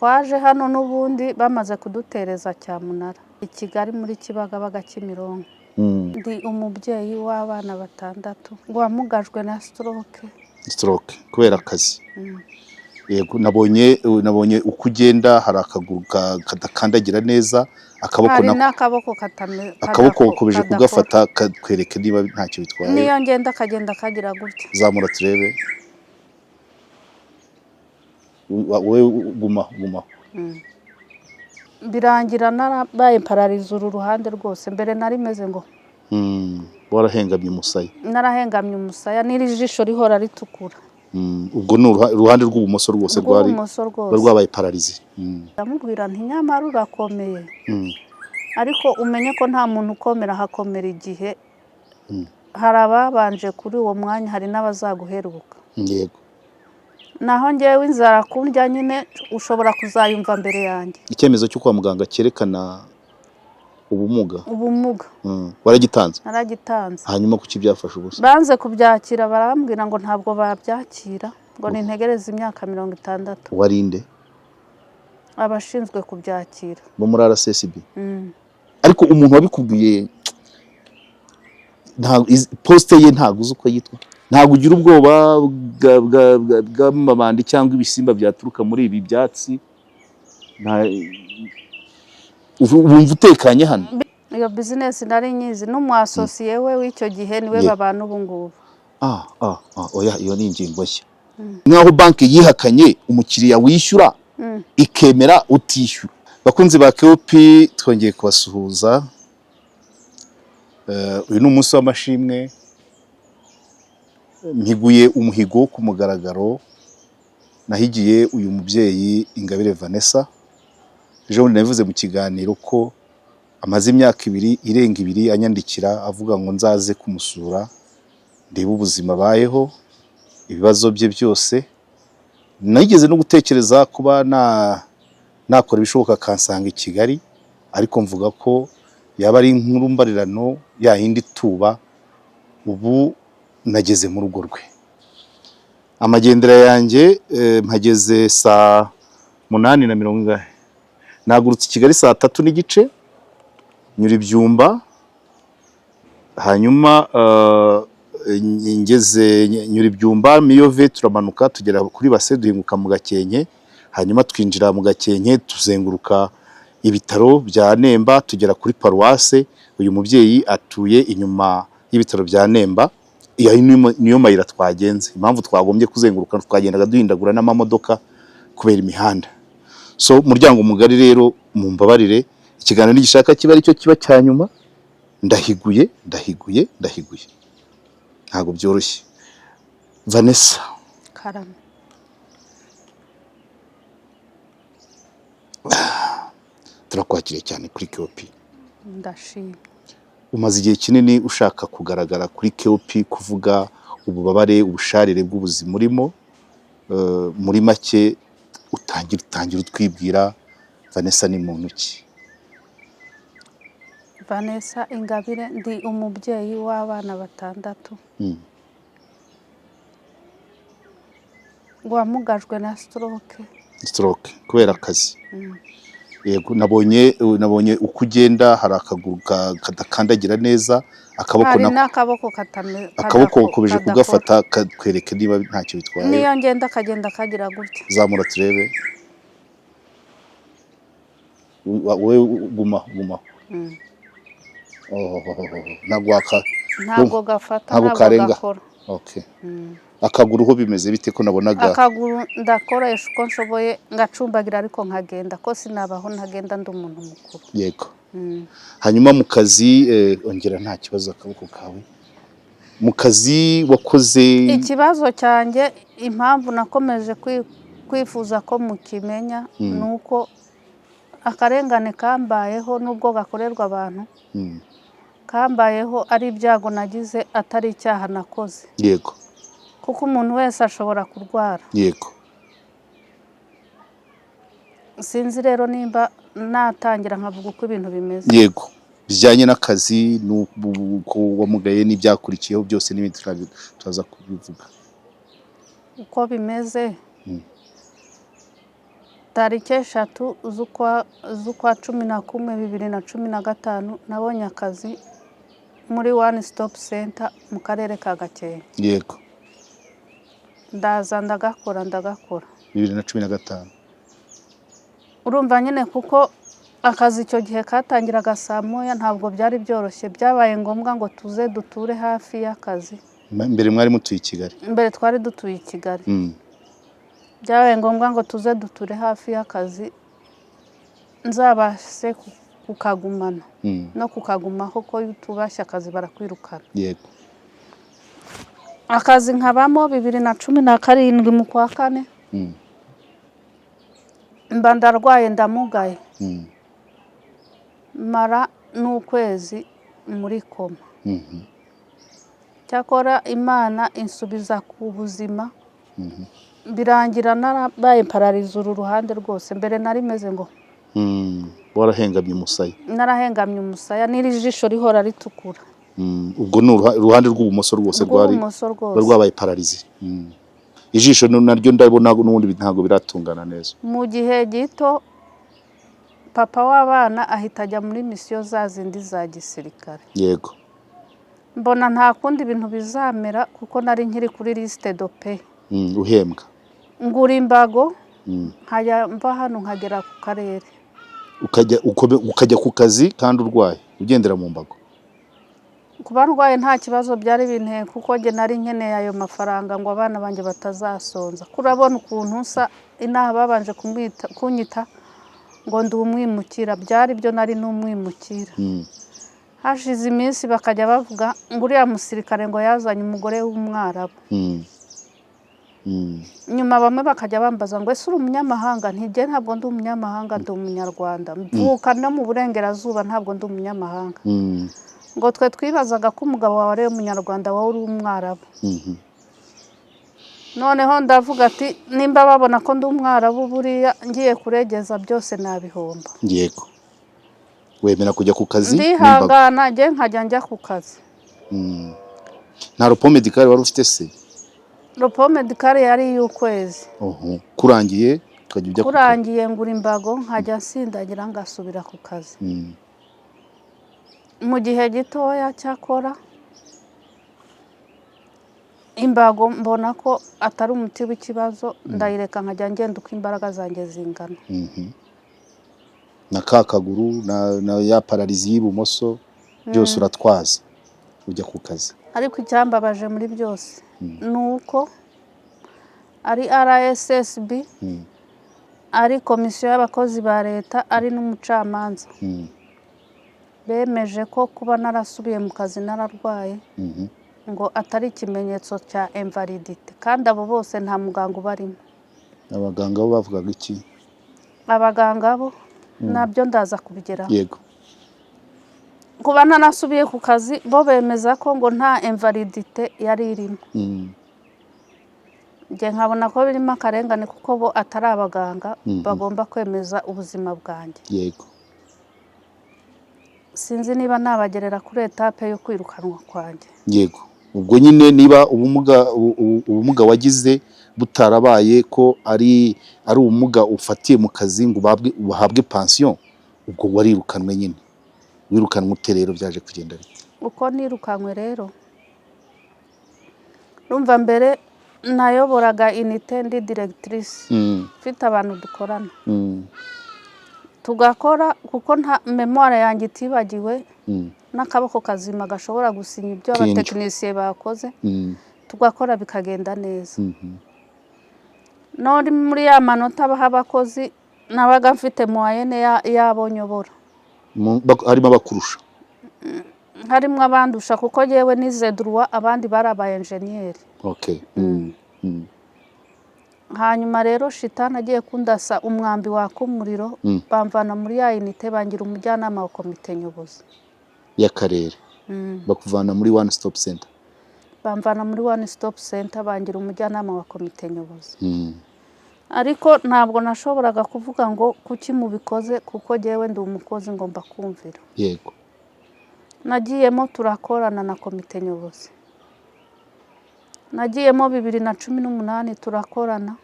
Twaje hano n'ubundi bamaze kudutereza cyamunara i Kigali muri Kibagabaga, Kimironko. Ndi umubyeyi w'abana batandatu wamugajwe na stroke. Stroke kubera akazi? Yego, nabonye uko ugenda hari akaguru kadakandagira neza, akaboko. Hari Nako n'akaboko akaboko ukomeje kadakora. Kugafata katwereke niba ntacyo bitwaye. Niyo ngenda akagenda kagira gutya. Zamura turebe. Wowe guma guma. Birangira narabaye paralysé uru ruhande rwose. Mbere nari meze ngo Warahengamye umusaya. Narahengamye umusaya, n'iri jisho rihora ritukura. Ubwo ni uruhande rw'ubumoso rwose rwari Rw'ibumoso rwari rwose. rwabaye paralysé. Ndamubwira nti: "Nyamara urakomeye, ariko umenye ko nta muntu ukomera, hakomera igihe. Hari ababanje kuri uwo mwanya, hari n'abazaguheruka." Naho ngewe inzara kundya nyine ushobora kuzayumva mbere yanjye. Icyemezo cyo kwa muganga cyerekana ubumuga? Ubumuga. Waragitanze? Naragitanze. Hanyuma kuki byafashe ubusa? Banze kubyakira, barambwira ngo ntabwo babyakira, ngo nintegereze imyaka 60. Warinde? Abashinzwe kubyakira. Bo muri RSSB? Mm. Ariko umuntu wabikubwiye poste ye ntabwo uzi uko yitwa? Ntabwo ugira ubwoba bw'amabandi cyangwa ibisimba byaturuka muri ibi byatsi? Wumva utekanye hano? Iyo business nari nyizi n'umwassocié we w'icyo gihe niwe babana ubu ngubu. Ah ah ah, oya, iyo ni ingingo nshya, nk'aho banki yihakanye umukiriya wishyura ikemera utishyura. Bakunzi ba KOP, twongeye kubasuhuza. Uyu ni umunsi w'amashimwe. Mpiguye umuhigo ku mugaragaro. Nahigiye uyu mubyeyi Ingabire Vanessa. Ejo bundi nabivuze mu kiganiro ko amaze imyaka 2 irenga 2 anyandikira avuga ngo nzaze kumusura ndebe ubuzima abayeho, ibibazo bye byose. Nigeze no gutekereza kuba na nakora ibishoboka akansanga i Kigali, ariko mvuga ko yaba ari inkuru mbarirano ya yindi tuba. Ubu nageze mu rugo rwe. Amagendera yanjye, mpageze saa munani na mirongo ingahe. Nagurutse i Kigali saa 3:30, nyura ibyumba, hanyuma ngeze nyura ibyumba Miyove, turamanuka tugera kuri base, duhinguka mu Gakenke, hanyuma twinjira mu Gakenke, tuzenguruka ibitaro bya Nemba, tugera kuri paruwase. Uyu mubyeyi atuye inyuma y'ibitaro bya Nemba. Iyo niyo mayira twagenze. Impamvu twagombye kuzenguruka, twagendaga duhindagura n'amamodoka kubera imihanda. So umuryango mugari rero, mumbabarire, ikiganiro nigishaka kiba aricyo kiba cya nyuma. Ndahiguye, ndahiguye, ndahiguye, ntabwo byoroshye. Vanessa. Karame. Turakwakiriye cyane kuri KOP. Ndashimye. Umaze igihe kinini ushaka kugaragara kuri KOP, kuvuga ububabare, ubusharire bw'ubuzima urimo. Muri make utangira utwibwira, Vanessa ni muntu ki? Vanessa Ingabire, ndi umubyeyi w'abana batandatu wamugajwe na stroke. Stroke kubera akazi? Yego, nabonye uko ugenda hari akaguru kadakandagira neza, akaboko. Hari Nako n'akaboko akaboko ukomeje kadakora. kugafata katwereke niba ntacyo bitwaye. Niyo ngenda akagenda kagira gutya. Zamura turebe. Wowe guma guma. Oh, ntabwo waka Ntabwo gafata. Ntabwo Ntabwo karenga. gakora. Okay. Akaguru ho bimeze bite ko nabonaga? Akaguru ndakoresha uko nshoboye ngacumbagira, ariko nkagenda ko sinabaho ntagenda, ndi umuntu mukuru. Hanyuma mu kazi, ongera, nta kibazo akaboko kawe. Mu kazi wakoze? Ikibazo cyanjye, impamvu nakomeje kwifuza ko mukimenya, ni uko akarengane kambayeho, nubwo gakorerwa abantu, kambayeho ari ibyago nagize, atari icyaha nakoze, kuko umuntu wese ashobora kurwara. Sinzi rero nimba natangira nkavuga uko ibintu bimeze. Yego, bijyanye n'akazi n'uko wamugaye n'ibyakurikiyeho byose n'ibindi turaza kubivuga. Uko bimeze. Tariki 3 z'ukwa 11 2015 nabonye akazi muri One Stop Center mu karere ka Gakenke. Ndaza ndagakora, ndagakora. 2015. Urumva nyine, kuko akazi icyo gihe katangiraga saa 1, ntabwo byari byoroshye. Byabaye ngombwa ngo tuze duture hafi y'akazi. Mbere mwari mutuye i Kigali? Mbere twari dutuye i Kigali. Byabaye ngombwa ngo tuze duture hafi y'akazi, nzabashe kukagumana no kukagumaho, ko iyo utubashye akazi barakwirukana. Akazi nkabamo 2017 mu kwa kane, mba ndarwaye, ndamugaye, mara n'ukwezi muri koma. Cyakora Imana insubiza ku buzima, birangira narabaye paralysé uru ruhande rwose. Mbere nari meze ngo Warahengamye umusaya? Narahengamye umusaya, n'iri jisho rihora ritukura. Ubwo ni uruhande rw'ibumoso rwose rwari Rw'ibumoso rwari rwose. rwabaye paralysé. Ijisho naryo ndabona n'ubundi ntabwo biratungana neza. Mu gihe gito papa w'abana ahita ajya muri misiyo za zindi za gisirikare. Mbona nta kundi ibintu bizamera, kuko nari nkiri kuri liste de paie. Uhembwa. Ngura imbago, nkajya mva hano nkagera ku karere. Ukajya ku kazi kandi urwaye, ugendera mu mbago? Kuba ndwaye nta kibazo byari binteye, kuko njye nari nkeneye ayo mafaranga ngo abana banjye batazasonza. Kurabona ukuntu nsa inaha, babanje kunyita ngo ndi umwimukira. Byari byo, nari n'umwimukira. Hashize iminsi bakajya bavuga ngo uriya musirikare ngo yazanye umugore w'umwarabu. Nyuma bamwe bakajya bambaza ngo: "Ese uri umunyamahanga?" Ntijye, ntabwo ndi umunyamahanga, ndi umunyarwanda, mvuka no mu burengerazuba, ntabwo ndi umunyamahanga. Ngo twe twibazaga ko umugabo wawe ari umunyarwanda, wowe uri umwarabu. Noneho ndavuga ati: "Nimba babona ko ndi umwarabu, buriya ngiye kuregeza byose nabihomba." Yego, wemera kujya ku kazi n'imbago? Ndihangana, njye nkajya njya ku kazi. Nta repos médical wari ufite se? Repos médical yari iy'ukwezi. Oho, kurangiye ukajya ujya ku kazi. Kurangiye ngura imbago, nkajya nsindagira ngasubira ku kazi. Mu gihe gitoya, cyakora imbago mbona ko atari umuti w'ikibazo, ndayireka, nkajya ngenda uko imbaraga zanjye zingana. Na ka kaguru na ya paralysie y'ibumoso, byose uratwaza ujya ku kazi. Ariko icyambabaje muri byose ni uko ari RSSB, ari komisiyo y'abakozi ba leta, ari n'umucamanza, bemeje ko kuba narasubiye mu kazi nararwaye ngo atari ikimenyetso cya invalidité, kandi abo bose nta muganga ubarimo. Abaganga bo bavugaga iki? Abaganga bo nabyo ndaza kubigeraho. Kuba ntarasubiye ku kazi, bo bemeza ko ngo nta invalidité yari irimo. Njye nkabona ko birimo akarengane, kuko bo atari abaganga bagomba kwemeza ubuzima bwanjye. Sinzi niba nabagerera kuri étape yo kwirukanwa kwanjye. Yego, ubwo nyine niba ubumuga wagize butarabaye ko ari ubumuga ufatiye mu kazi ngo uhabwe pansiyo, ubwo warirukanwe nyine. Wirukanwe ute rero? Byaje kugenda bite? Uko nirukankwe rero, urumva mbere nayoboraga unité ndi directrice, mfite abantu dukorana, tugakora, kuko nta mémoire yanjye itibagiwe n'akaboko kazima gashobora gusinya ibyo Kinjo. abatekinisiye bakoze, tugakora bikagenda neza. None muri ya manota baha abakozi, nabaga mfite moyenne y'abo nyobora. Harimo abakurusha? Harimo abandusha, kuko yewe nize droit, abandi bari aba enjeniyeri. Hanyuma rero shitani agiye kundasa umwambi waka umuriro, bamvana muri ya unité, bangira umujyanama wa komite nyobozi y'akarere. Bakuvana muri One Stop Center? Bamvana muri One Stop Center, bangira umujyanama wa komite nyobozi. Ariko ntabwo nashoboraga kuvuga ngo kuki mubikoze, kuko jyewe ndi umukozi, ngomba kumvira. Nagiyemo turakorana na komite nyobozi. Nagiyemo 2018, turakorana.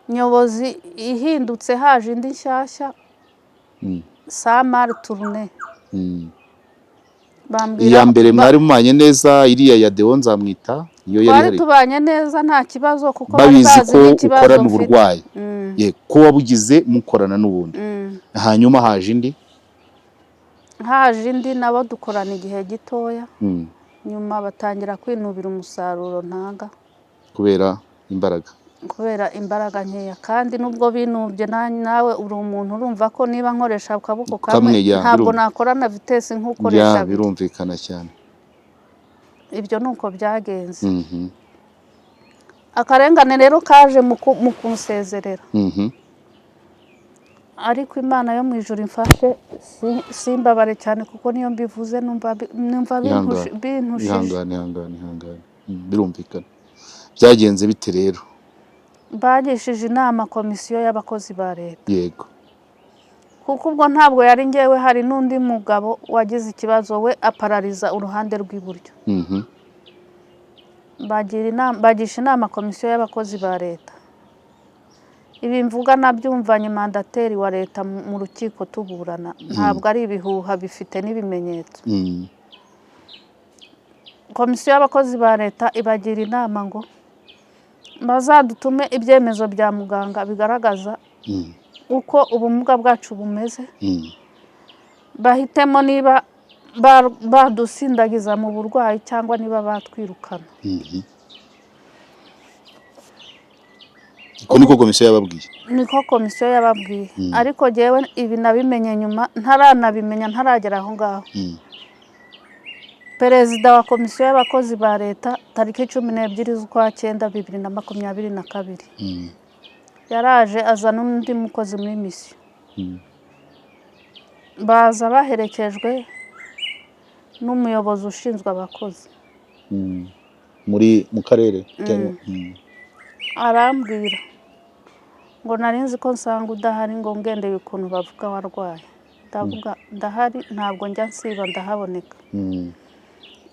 Nyobozi ihindutse, haje indi nshyashya. Ça a mal tourné. Bambwira Iya mbere mwari mubanye neza, iriya ya Deo Nzamwita, iyo yari Twari ihari? tubanye neza, nta kibazo, kuko bari Babizi bazi ko n'ikibazo ukorana mfite. uburwayi. Ko wabugize mukorana n'ubundi. Hanyuma haje indi? Haje indi, nabo dukorana igihe gitoya. Nyuma batangira kwinubira umusaruro ntanga. Kubera imbaraga. Kubera imbaraga nkeya. Kandi nubwo binubye, nawe uri umuntu, urumva ko niba nkoresha akaboko kamwe, Kamwe, ya, ntabwo birumva. nakorana vitesse nk'ukoresha abiri. Birumvikana cyane. Ibyo ni uko byagenze. Akarengane rero kaje mu kunsezerera. Ariko Imana yo mu ijuru imfashe, simbabare cyane, kuko niyo mbivuze numva Ihangane. bintushije. Ihangane, ihangane, ihangane. Birumvikana. Byagenze bite rero? Bagishije inama komisiyo y'abakozi ba leta. Kuko ubwo ntabwo yari ngewe, hari n'undi mugabo wagize ikibazo, we aparariza uruhande rw'iburyo. Bagira inama, bagisha inama komisiyo y'abakozi ba leta. Ibi mvuga nabyumvanye mandataire wa leta mu rukiko tuburana, ntabwo ari ibihuha, bifite n'ibimenyetso. Komisiyo y'abakozi ba leta ibagira inama ngo bazadutume ibyemezo bya muganga bigaragaza uko ubumuga bwacu bumeze, bahitemo niba badusindagiza mu burwayi cyangwa niba batwirukana. Uko niko komisiyo yababwiye? Niko komisiyo yababwiye, ariko jyewe ibi nabimenye nyuma, ntaranabimenya, ntaragera aho ngaho. Perezida wa komisiyo y'abakozi ba leta, tariki 12 z'ukwa cyenda 2022, yaraje azana undi mukozi muri misiyo. Baza baherekejwe n'umuyobozi ushinzwe abakozi. Muri mu karere cyangwa? Arambwira ngo nari nzi ko nsanga udahari, ngo ngendeye ukuntu bavuga warwaye. Ndavuga ndahari, ntabwo njya nsiba, ndahaboneka.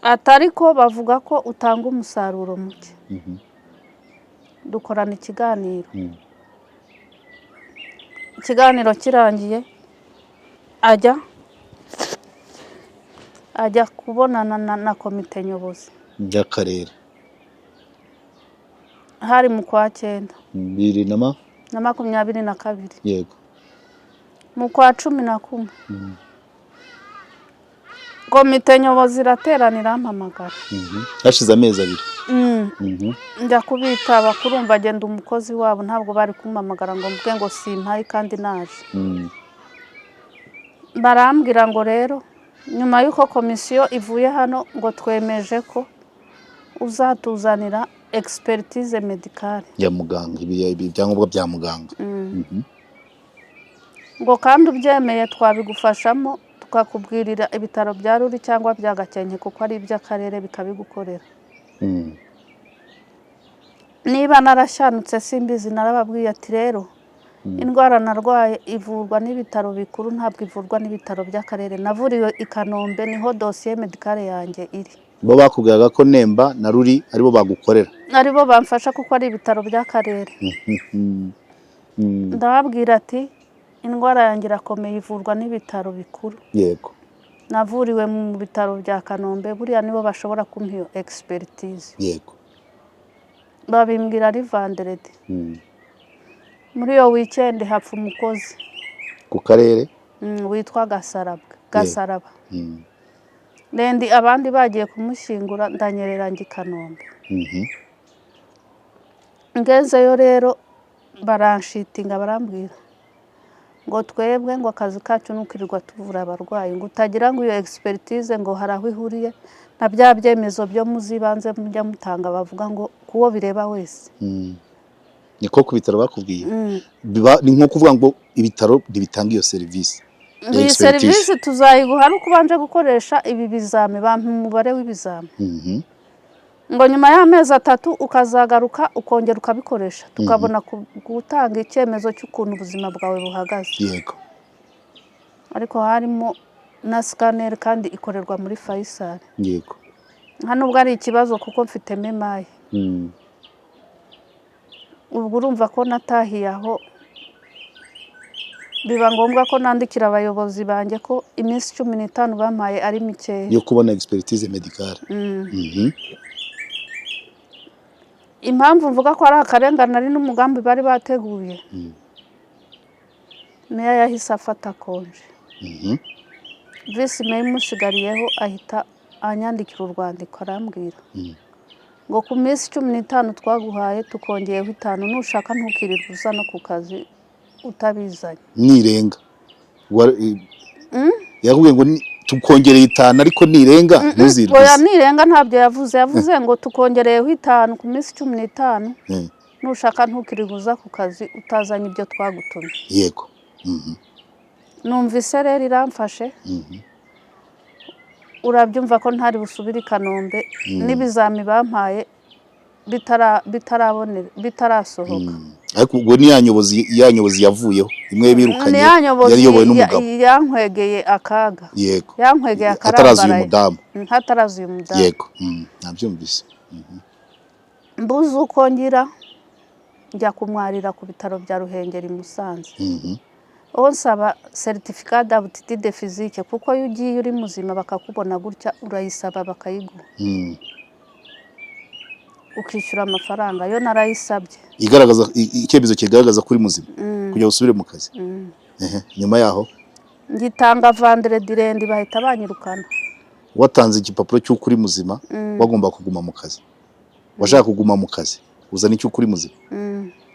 Ati ariko bavuga ko utanga umusaruro muke. Dukorana ikiganiro. Ikiganiro kirangiye, ajya kubonana na komite nyobozi By'akarere. Hari mu kwa cyenda. Bibiri na ma Na 22. Mu kwa 11, komite nyobozi iraterana, irampamagara. Hashize amezi 2. Njya kubitaba. Kurumva agenda umukozi wabo, ntabwo bari kumpamagara ngo mvuge ngo simpari kandi naje. Barambwira ngo rero nyuma y'uko komisiyo ivuye hano, ngo twemeje ko uzatuzanira expertise médicale. Ya muganga, ibi ibyangombwa bya muganga. Ngo kandi ubyemeye twabigufashamo, tukakubwirira ibitaro bya Ruli cyangwa bya Gakenke, kuko ari iby'akarere, bikabigukorera. Niba narashyanutse simbizi, narababwiye ati rero indwara narwaye ivurwa n'ibitaro bikuru, ntabwo ivurwa n'ibitaro by'akarere. Navuriwe i Kanombe, niho dossier médicale yanjye iri. Bo bakubwiraga ko Nemba na Ruli aribo bagukorera? Aribo bamfasha kuko ari ibitaro by'akarere. Ndababwira ati indwara yanjye irakomeye, ivurwa n'ibitaro bikuru. Navuriwe mu bitaro bya Kanombe, buriya nibo bashobora kumpa iyo expertise. Babimbwira ari vendredi. Muri iyo weekend hapfa umukozi. Ku karere? Witwa Gasarabwa, Gasaraba. Lundi abandi bagiye kumushyingura, ndanyerera njya i Kanombe. Ngezeyo rero baranshitinga, barambwira ngo twebwe ngo akazi kacu ni ukwirirwa tuvura abarwayi, ngo utagira ngo iyo expertise ngo hari aho ihuriye na bya byemezo byo mu z'ibanze mujya mutanga, bavuga ngo kuwo bireba wese. Niko ku bitaro bakubwiye? Ni nko kuvuga ngo ibitaro ntibitanga iyo serivisi ya Iyi expertise. Serivisi tuzayiguha ari uko ubanje gukoresha ibi bizami, bampa umubare w'ibizami. Ngo nyuma y'amezi 3 ukazagaruka ukongera ukabikoresha, tukabona gutanga icyemezo cy'ukuntu ubuzima bwawe buhagaze. Ariko harimo na scanner, kandi ikorerwa muri Faisal. Nta nubwo ari ikibazo kuko mfite MMI. Ubwo urumva ko natahiye aho, biba ngombwa ko nandikira abayobozi banjye ko iminsi 15 bampaye ari mikeya yo kubona expertise médicale. Impamvu mvuga ko ari akarengane, ari n'umugambi bari bateguye, meya yahise afata congé. Visi meya imusigariyeho ahita anyandikira urwandiko, arambwira ngo ku minsi 15 twaguhaye tukongeyeho 5, nushaka ntukirirwe uza no ku kazi utabizanye. Nirenga yakubwiye ngo tukongereye 5, ariko nirenga ntuzirwe. Oya, nirenga ntabyo yavuze. Yavuze ngo tukongereyeho 5 ku minsi 15, nushaka ntukirirwe uza ku kazi utazanye ibyo twagutumye. yego Numva isereri iramfashe. Urabyumva ko ntari busubire i Kanombe n'ibizami bampaye bitarasohoka. Ariko ubwo ni ya nyobozi yavuyeho, imwe birukanye, Ni ya nyobozi yari iyobowe n'umugabo. Yankwegeye akaga. Yankwegeye Hataraza uyu akarambaraye. mudamu. Hataraza uyu mudamu. Yego, nabyumvise. Mbuze uko ngira, njya kumwarira ku bitaro bya Ruhengeri i Musanze, aho nsaba certificat d'aptitude physique, kuko iyo ugiye uri muzima bakakubona gutya, urayisaba bakayiguha, ukishyura amafaranga. Yo narayisabye. Igaragaza icyemezo kigaragaza ko uri muzima kugira ngo usubire mu kazi. Ehe, nyuma yaho? Ngitanga vendredi, lundi bahita banyirukana. Watanze igipapuro cy'uko uri muzima, wagomba kuguma mu kazi, washaka kuguma mu kazi uzana icy'uko uri muzima,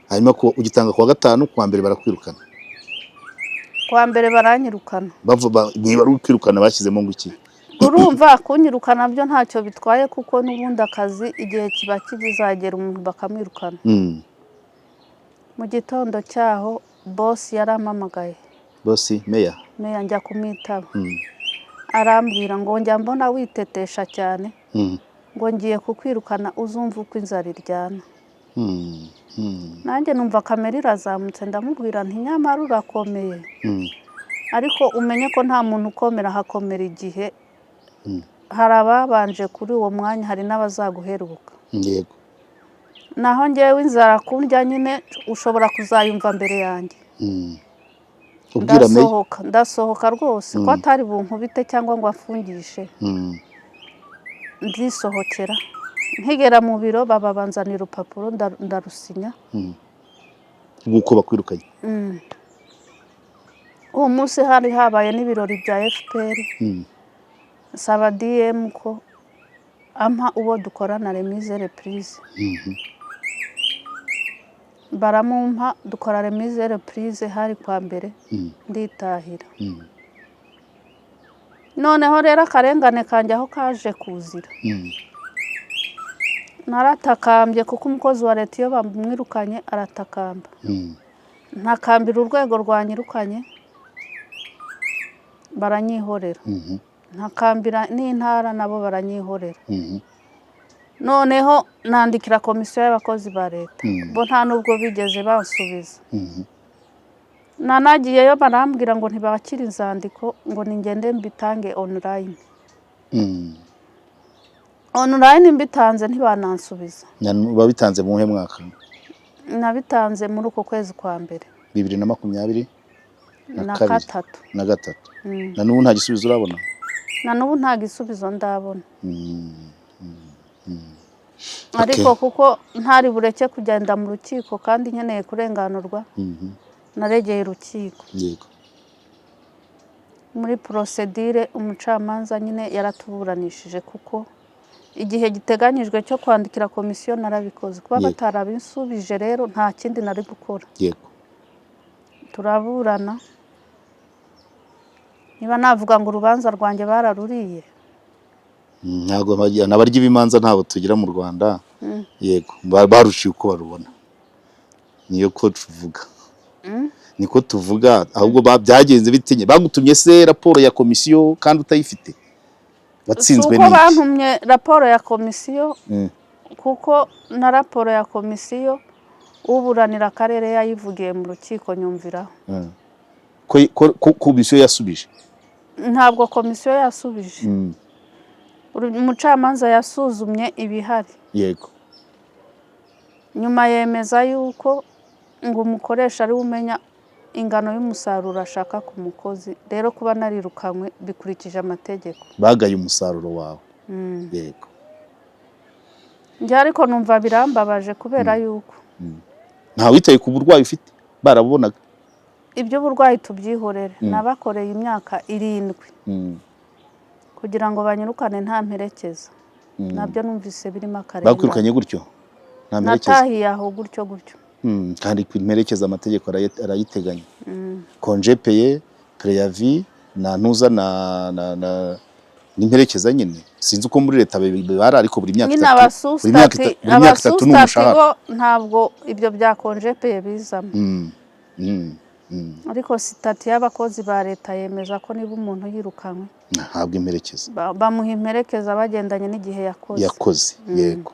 hanyuma ko ugitanga kuwa gatanu, kuwa mbere barakwirukana. Kuwa mbere baranyirukana. Niba ari ukwirukana bashyizemo ngo iki? Urumva kunyirukana byo ntacyo bitwaye, kuko n'ubundi akazi igihe kiba kizagera umuntu bakamwirukana. Mu gitondo cyaho bosi yarampamagaye. Bosi meya? Meya. Njya kumwitaba, arambwira ngo njya mbona witetesha cyane, ngo ngiye kukwirukana uzumva uko inzara iryana. Nanjye numva kamere irazamutse, ndamubwira nti nyamara urakomeye, ariko umenye ko nta muntu ukomera, hakomera igihe. Hari ababanje kuri uwo mwanya, hari n'abazaguheruka. Naho ngewe inzara kundya nyine ushobora kuzayumva mbere yanjye. Ubwira meya? Ndasohoka, ndasohoka rwose, ko atari bunkubite cyangwa ngo amfungishe. Ndisohokera, nkigera mu biro baba banzanira urupapuro, ndarusinya. Nguko bakwirukanye. Uwo munsi hari habaye n'ibirori bya FPR. Nsaba DM ko ampa uwo dukorana remise reprise. Baramumpa, dukora remise reprise, hari kwa mbere. Nditahira. Noneho rero akarengane kanjye aho kaje kuzira, naratakambye, kuko umukozi wa leta iyo bamwirukanye aratakamba. Ntakambira urwego rwanyirukanye, baranyihorera. Ntakambira n'intara, nabo baranyihorera. Noneho nandikira komisiyo y'abakozi ba leta. Bo nta nubwo bigeze bansubiza. Nanagiyeyo barambwira ngo ntibakira inzandiko, ngo ningende mbitange online. Online mbitanze ntibanansubiza. Wabitanze mu muhe mwaka? Nabitanze muri uko kwezi kwa mbere. Bibiri na makumyabiri na na kabiri. Gatatu. Na gatatu. Na n'ubu nta gisubizo urabona? Na n'ubu nta gisubizo ndabona. Ariko kuko ntari bureke kugenda mu rukiko kandi nkeneye kurenganurwa, naregeye urukiko. Muri procédure umucamanza nyine yaratuburanishije, kuko igihe giteganyijwe cyo kwandikira komisiyo narabikoze. Kuba batarabinsubije rero, nta kindi nari gukora. Turaburana, niba navuga ngo urubanza rwanjye bararuriye. Ntabwo abarya ibimanza ntabwo tugira mu Rwanda. Yego, baruciye uko barubona, niyo ko tuvuga, niko tuvuga. Ahubwo byagenze bitinye bagutumye se raporo ya komisiyo kandi utayifite? Si Watsinzwe uko n'iki? Bantumye raporo ya komisiyo, kuko na raporo ya komisiyo uburanira akarere yayivugiye mu rukiko, nyumviraho. Ko komisiyo yasubije? Ntabwo komisiyo yasubije. Umucamanza yasuzumye ibihari. Nyuma yemeza yuko ngo umukoresha ari we umenya ingano y'umusaruro ashaka ku mukozi, rero kuba narirukanywe bikurikije amategeko. Bagaye umusaruro wawe. Yego. Njye ariko numva birambabaje kubera yuko Ntawitaye ku burwayi ufite, barabubonaga. Iby'uburwayi tubyihorere, nabakoreye imyaka 7 kugira ngo banyirukane nta mperekeza, nabyo numvise birimo akarengane. Bakwirukanye gutyo nta mperekeza? Natahiye aho gutyo gutyo. Kandi imperekeza amategeko arayiteganya, congé payé, préavis na ntuza na n'imperekeza nyine. Sinzi uko muri leta bibara, ariko buri myaka Nyine 3, buri myaka abasusitati buri myaka 3 ni abasusitati umushahara. Bo ntabwo ibyo bya congé payé bizamo, ariko sitati y'abakozi ba leta yemeza ko niba umuntu yirukanywe Ntabwo imperekeza. Bamuha imperekeza bagendanye n'igihe yakoze. Yakoze, yego.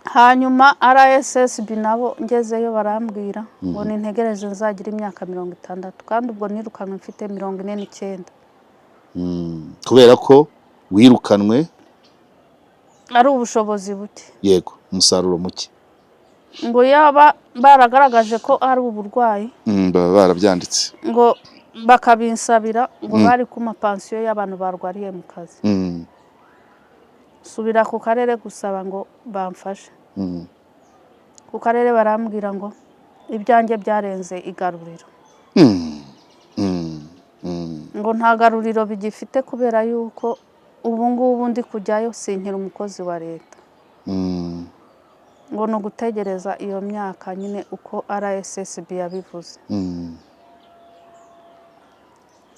Hanyuma RSSB nabo ngezeyo barambwira ngo nintegereze nzagira imyaka 60, kandi ubwo nirukanwe mfite 49. Kubera ko wirukanwe ari ubushobozi buke. Yego, umusaruro muke. Ngo yaba baragaragaje ko ari uburwayi, Baba barabyanditse. ngo bakabinsabira, ngo bari kumpa pansiyo y'abantu barwariye mu kazi. Subira ku karere gusaba ngo bamfashe. Ku karere barambwira ngo ibyanjye byarenze igaruriro, ngo nta garuriro bigifite kubera yuko ubu ngubu ndi kujyayo sinkira umukozi wa leta, ngo ni ugutegereza iyo myaka nyine uko RSSB yabivuze.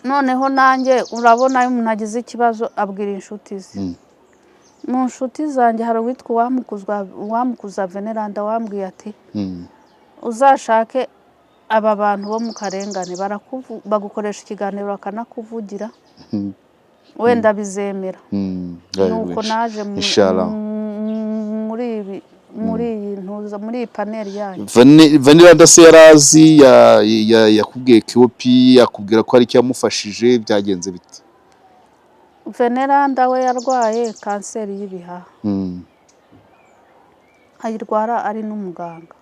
Noneho nanjye urabona, iyo umuntu agize ikibazo abwira inshuti ze. Mu nshuti zanjye hari uwitwa Uwamukuza Veneranda wambwiye ati: "Uzashake aba bantu bo mu karengane, bagukoresha ikiganiro bakanakuvugira, wenda bizemera." Nuko naje Inshallah. muri ibi, muri iyi ntuza, muri iyi panel yanyu. Vanilla se yarazi yakubwiye KOP, yakubwira ko hari icyo yamufashije? Byagenze bite? Veneranda we yarwaye kanseri y'ibihaha, ayirwara ari n'umuganga.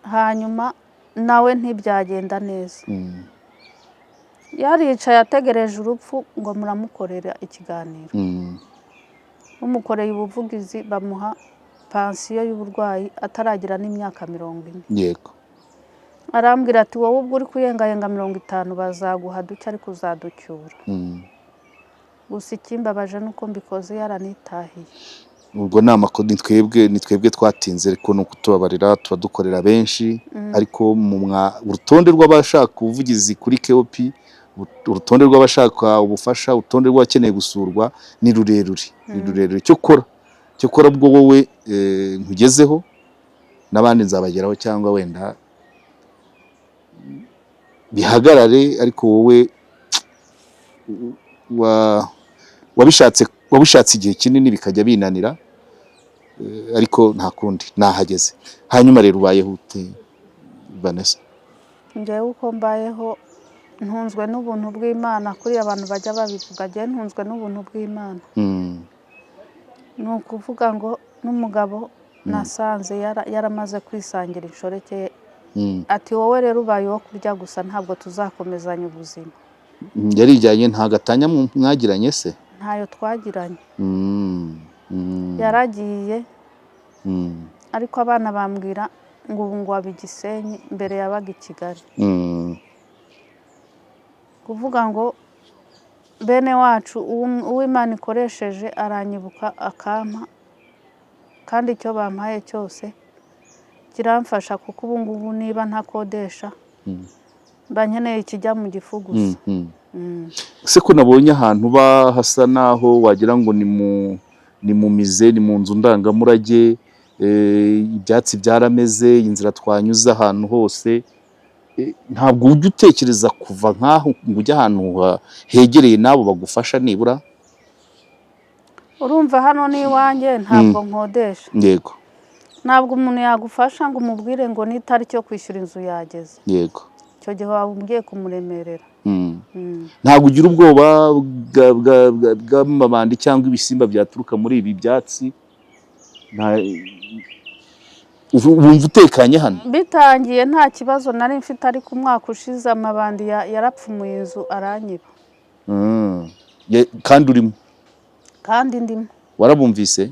Hanyuma nawe ntibyagenda neza. Yaricaye ategereje urupfu ngo muramukorera ikiganiro. Bamukoreye ubuvugizi, bamuha pansiyo y'uburwayi ataragira n'imyaka 40. Arambwira ati: "Wowe ubwo uri kuyengayenga 50, bazaguha duke ariko uzaducyura." Gusa ikimbabaje ni uko mbikoze yaranitahiye. Ubwo ni amakuru, ni twebwe twatinze, ariko ni ukutubabarira, tuba dukorera benshi. Ariko mu urutonde rw'abashaka ubuvugizi kuri KOP, urutonde rw'abashaka ubufasha, urutonde rw'abakeneye gusurwa ni rurerure, ni rurerure. Cyo kora ubwo wowe nkugezeho, n'abandi nzabageraho, cyangwa wenda bihagarare, ariko wowe wabishatse igihe kinini bikajya binanira. Ariko nta kundi, nahageze. Hanyuma rero ubayeho ute, Vanessa? Njyewe uko mbayeho, ntunzwe n'ubuntu bw'Imana. Kuri abantu bajya babivuga, njyewe ntunzwe n'ubuntu bw'Imana. Ni ukuvuga ngo n'umugabo nasanze yaramaze kwisangira inshoreke ye. Ati: "Wowe rero ubaye uwo kurya gusa, ntabwo tuzakomezanya ubuzima." Yarijyanye, nta gatanya mwagiranye se? Ntayo twagiranye. Yaragiye, ariko abana bambwira ngo ubu ngo aba i Gisenyi, mbere yabaga i Kigali. Kuvuga ngo bene wacu, uwo Imana ikoresheje aranyibuka akampa, kandi icyo bampaye cyose kiramfasha, kuko ubu ngubu niba ntakodesha, mba nkeneye ikijya mu gifu gusa. Ese ko nabonye ahantu uba hasa naho wagira ngo ni mu musée, ni mu nzu ndangamurage, ibyatsi byarameze, inzira twanyuze ahantu hose, ntabwo ujya utekereza kuva nk'aho ngo ujye ahantu hegereye n'abo bagufasha nibura? Urumva, hano ni iwanjye, ntabwo nkodesha. Ntabwo umuntu yagufasha ngo umubwire ngo n'itariki yo kwishyura inzu yageze. Icyo gihe waba ugiye kumuremerera. Ntabwo ugira ubwoba bw'amabandi cyangwa ibisimba byaturuka muri ibi byatsi? Nta wumva utekanye hano? Bitangiye nta kibazo nari mfite, ariko umwaka ushize amabandi yarapfumuye inzu aranyiba. Kandi urimo? Kandi ndimo. Warabumvise?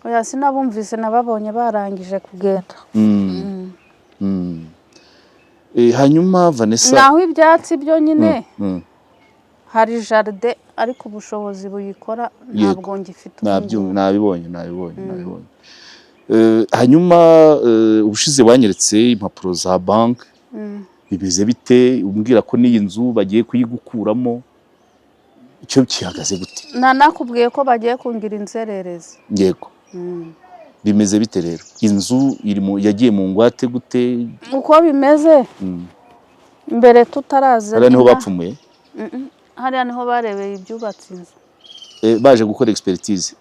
Oya, sinabumvise, nababonye barangije kugenda. Hanyuma Vanessa, Naho ibyatsi byo nyine, hari jardin, ariko ubushobozi buyikora ntabwo ngifite ubu ngubu. Nabibonye, nabibonye, nabibonye. Hanyuma ubushize wanyeretse impapuro za banki. Bimeze bite? Umbwira ko n'iyi nzu bagiye kuyigukuramo, icyo gihagaze gute? Nanakubwiye ko bagiye kungira inzererezi. Yego. Bimeze bite rero? Inzu iri mu yagiye mu ngwate gute? Uko bimeze, mbere tutaraza Hariya niho inaha- bapfumuye? Hariya niho barebeye ibyubatse inzu. Baje gukora expertise?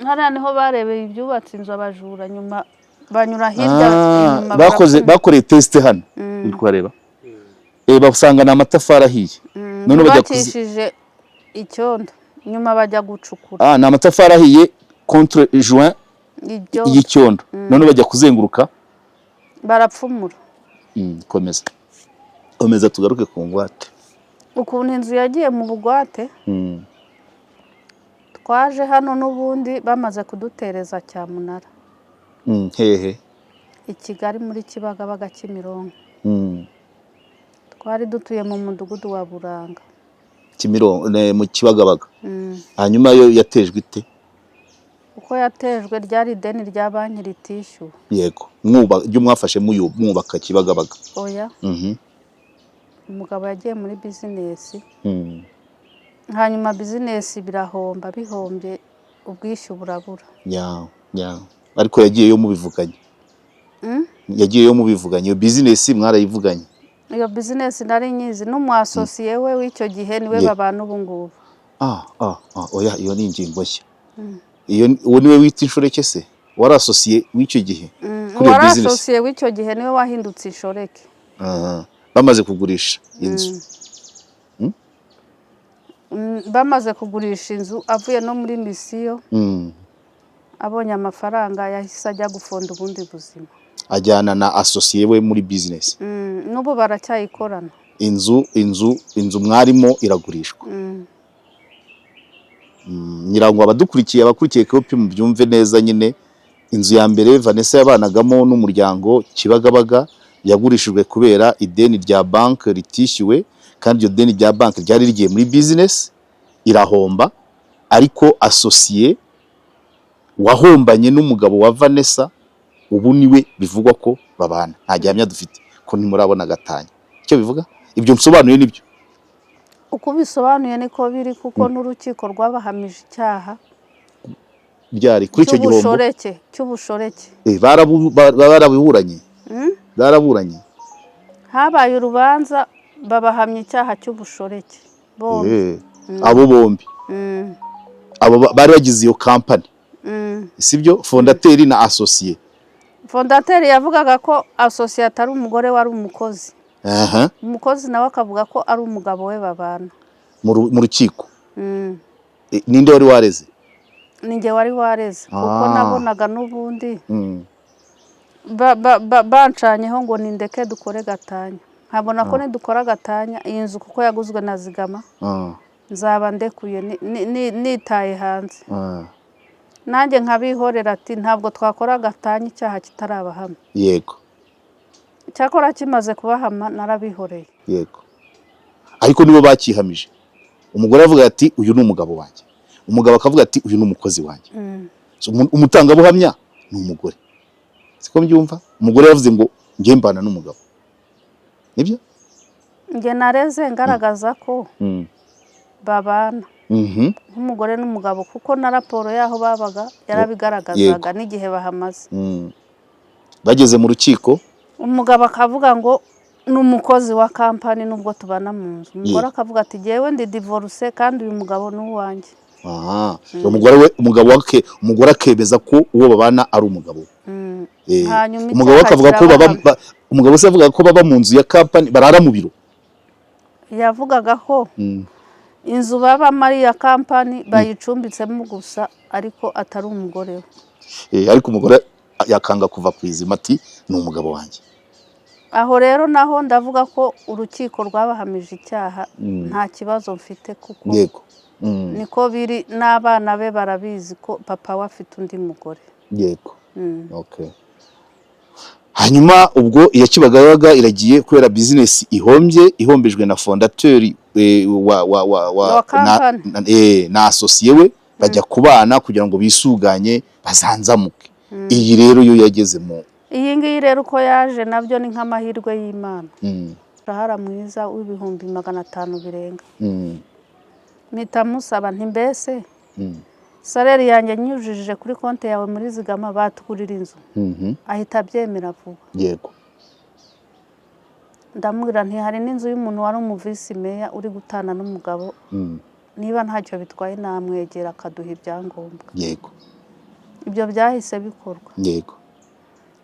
Hariya niho barebeye ibyubatse inzu abajura, nyuma banyura hirya inyuma Bakoze barapfumura. Bakoreye test hano, uri kuhareba, basanga ni amatafari ahiye. None bajya Bubakishije icyondo, nyuma bajya gucukura. Ah, ni amatafari ahiye contre joint Ibyo y'icyondo, none bajya kuzenguruka. Barapfumura. Komeza, komeza, tugaruke ku ngwate. Ukuntu inzu yagiye mu bugwate, twaje hano n'ubundi bamaze kudutereza cyamunara. Hehe? I Kigali, muri Kibagabaga, Kimironko. Twari dutuye mu mudugudu wa Buranga. Kimironko, mu Kibagabaga. Hanyuma yo yatejwe ite? Uko yatejwe, ryari ideni rya banki ritishyuwe. Yego, mwuba ryo mwafashe mwubaka Kibagabaga? Oya. Umugabo yagiye muri business, hanyuma business birahomba, bihombye ubwishyu burabura. Ya, ariko yagiyeyo mubivuganye? Yagiyeyo mubivuganye? Iyo business mwarayivuganye? Iyo business nari nyizi n'umu associé we w'icyo gihe, niwe babana ubu ngubu. Ah ah ah, oya, iyo ni ingingo nshya. Iyo uwo niwe wita inshoreke se, wari associé w'icyo gihe kuri iyo Uwari business? associé w'icyo gihe niwe wahindutse inshoreke. Ah, bamaze kugurisha inzu? Bamaze kugurisha inzu, avuye no muri mission, abonye amafaranga yahise ajya gufonda ubundi buzima. Ajyana na associé we muri business? N'ubu baracyayikorana. Inzu mwarimo iragurishwa? Ngira ngo abadukurikiye, abakurikiye kopi, mubyumve neza nyine. Inzu ya mbere Vanessa yabanagamo n'umuryango Kibagabaga yagurishijwe kubera ideni rya banki ritishyuwe, kandi iryo deni rya banki ryari rigiye muri business irahomba. Ariko associé wahombanye n'umugabo wa Vanessa ubu niwe bivugwa ko babana. Nta gihamya dufite ko ntimurabona gatanya. Icyo bivuga, ibyo nsobanuye nibyo? Uko ubisobanuye niko biri, kuko n'urukiko rwabahamije icyaha Ryari kuri icyo gihombo? cy'ubushoreke, cy'ubushoreke. Barabiburanye? Baraburanye? Habaye urubanza, babahamya icyaha cy'ubushoreke bombi. Abo bombi? Abo bari bagize iyo kampani? Sibyo, fondateur na associé? Fondateur yavugaga ko associé atari umugore we, ari umukozi. Umukozi nawe akavuga ko ari umugabo we babana. Mu rukiko? Ninde wari wareze? Ni njye wari wareze, kuko nabonaga n'ubundi bancanyeho ngo nindeke dukore gatanya, nkabona ko nidukora gatanya iyi nzu, kuko yaguzwe na zigama, nzaba ndekuye nitaye hanze. Nanjye nkabihorera, ati ntabwo twakora gatanya icyaha kitarabahama. Cyakora kimaze kubahama narabihoreye. Yego, ariko nibo bakihamije. Umugore avuga ati uyu ni umugabo wanjye, umugabo akavuga ati uyu ni umukozi wanjye. So, umutangabuhamya ni umugore, siko mbyumva? Umugore yavuze ngo njye mbana n'umugabo, nibyo? Njye nareze ngaragaza ko babana nk'umugore n'umugabo, kuko na raporo y'aho babaga yarabigaragazaga n'igihe bahamaze. Bageze mu rukiko? Umugabo akavuga ngo ni umukozi wa kampani nubwo tubana mu nzu, umugore akavuga ati jyewe ndi divorce kandi uyu mugabo ni uwanjye. Aha, umugore we, umugabo wake, umugore akemeza ko uwo babana ari umugabo we. Hanyuma Umugabo we icyaha akavuga ko baba kirabahama. Umugabo se avuga ko baba mu nzu ya kampani, barara mu biro. Yavugaga ko Inzu babamo ari iya kampani, bayicumbitsemo gusa, ariko atari umugore we. Ariko umugore yakanga kuva ku izima, ati ni umugabo wanjye. Aho rero naho ndavuga ko urukiko rwabahamije icyaha, nta kibazo mfite kuko Yego. niko biri, n'abana be barabizi ko papa we afite undi mugore. Okay. Hanyuma ubwo iya Kibagabaga iragiye kubera business ihombye, ihombejwe na fondateur wa wa wa wa Wa na, company. na associé we, bajya kubana kugira ngo bisuganye bazanzamuke. Iyi rero yo yageze mu Iyi ngiyi rero uko yaje nabyo ni nk'amahirwe y'Imana. Umushahara mwiza w'500,000 birenga. Mpita musaba nti: "Mbese salaire yanjye nyujije kuri konti yawe muri zigama, batugurira inzu?" Ahita abyemera vuba. Ndamubwira nti: "Hari n'inzu y'umuntu wari umu vice mayor uri gutana n'umugabo, niba ntacyo bitwaye namwegera akaduha ibyangombwa." Ibyo byahise bikorwa.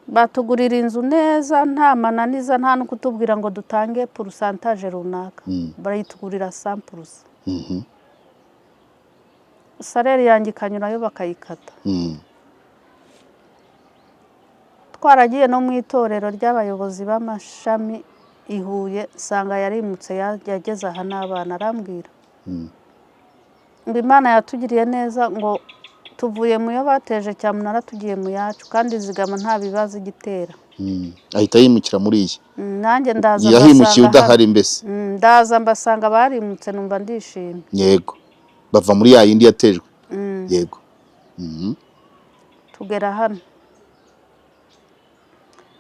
Batugurira inzu neza, nta mananiza, nta no kutubwira ngo dutange pourcentage runaka. Barayitugurira 100%. Salaire yanjye ikanyurayo bakayikata. Twaragiye no mu itorero ry'abayobozi b'amashami i Huye, nsanga yarimutse, yageze aha n'abana. Arambwira ngo Imana yatugiriye neza, ngo tuvuye mu yo bateje cyamunara tugiye mu yacu, kandi zigama nta bibazo igitera. Ahita yimukira muri iyi. Nanjye ndaza Yahimukiye mbasanga udahari hano. mbese. Ndaza mbasanga barimutse, numva ndishimye. Yego, bava muri ya yindi yatejwe. Yego. Tugera hano,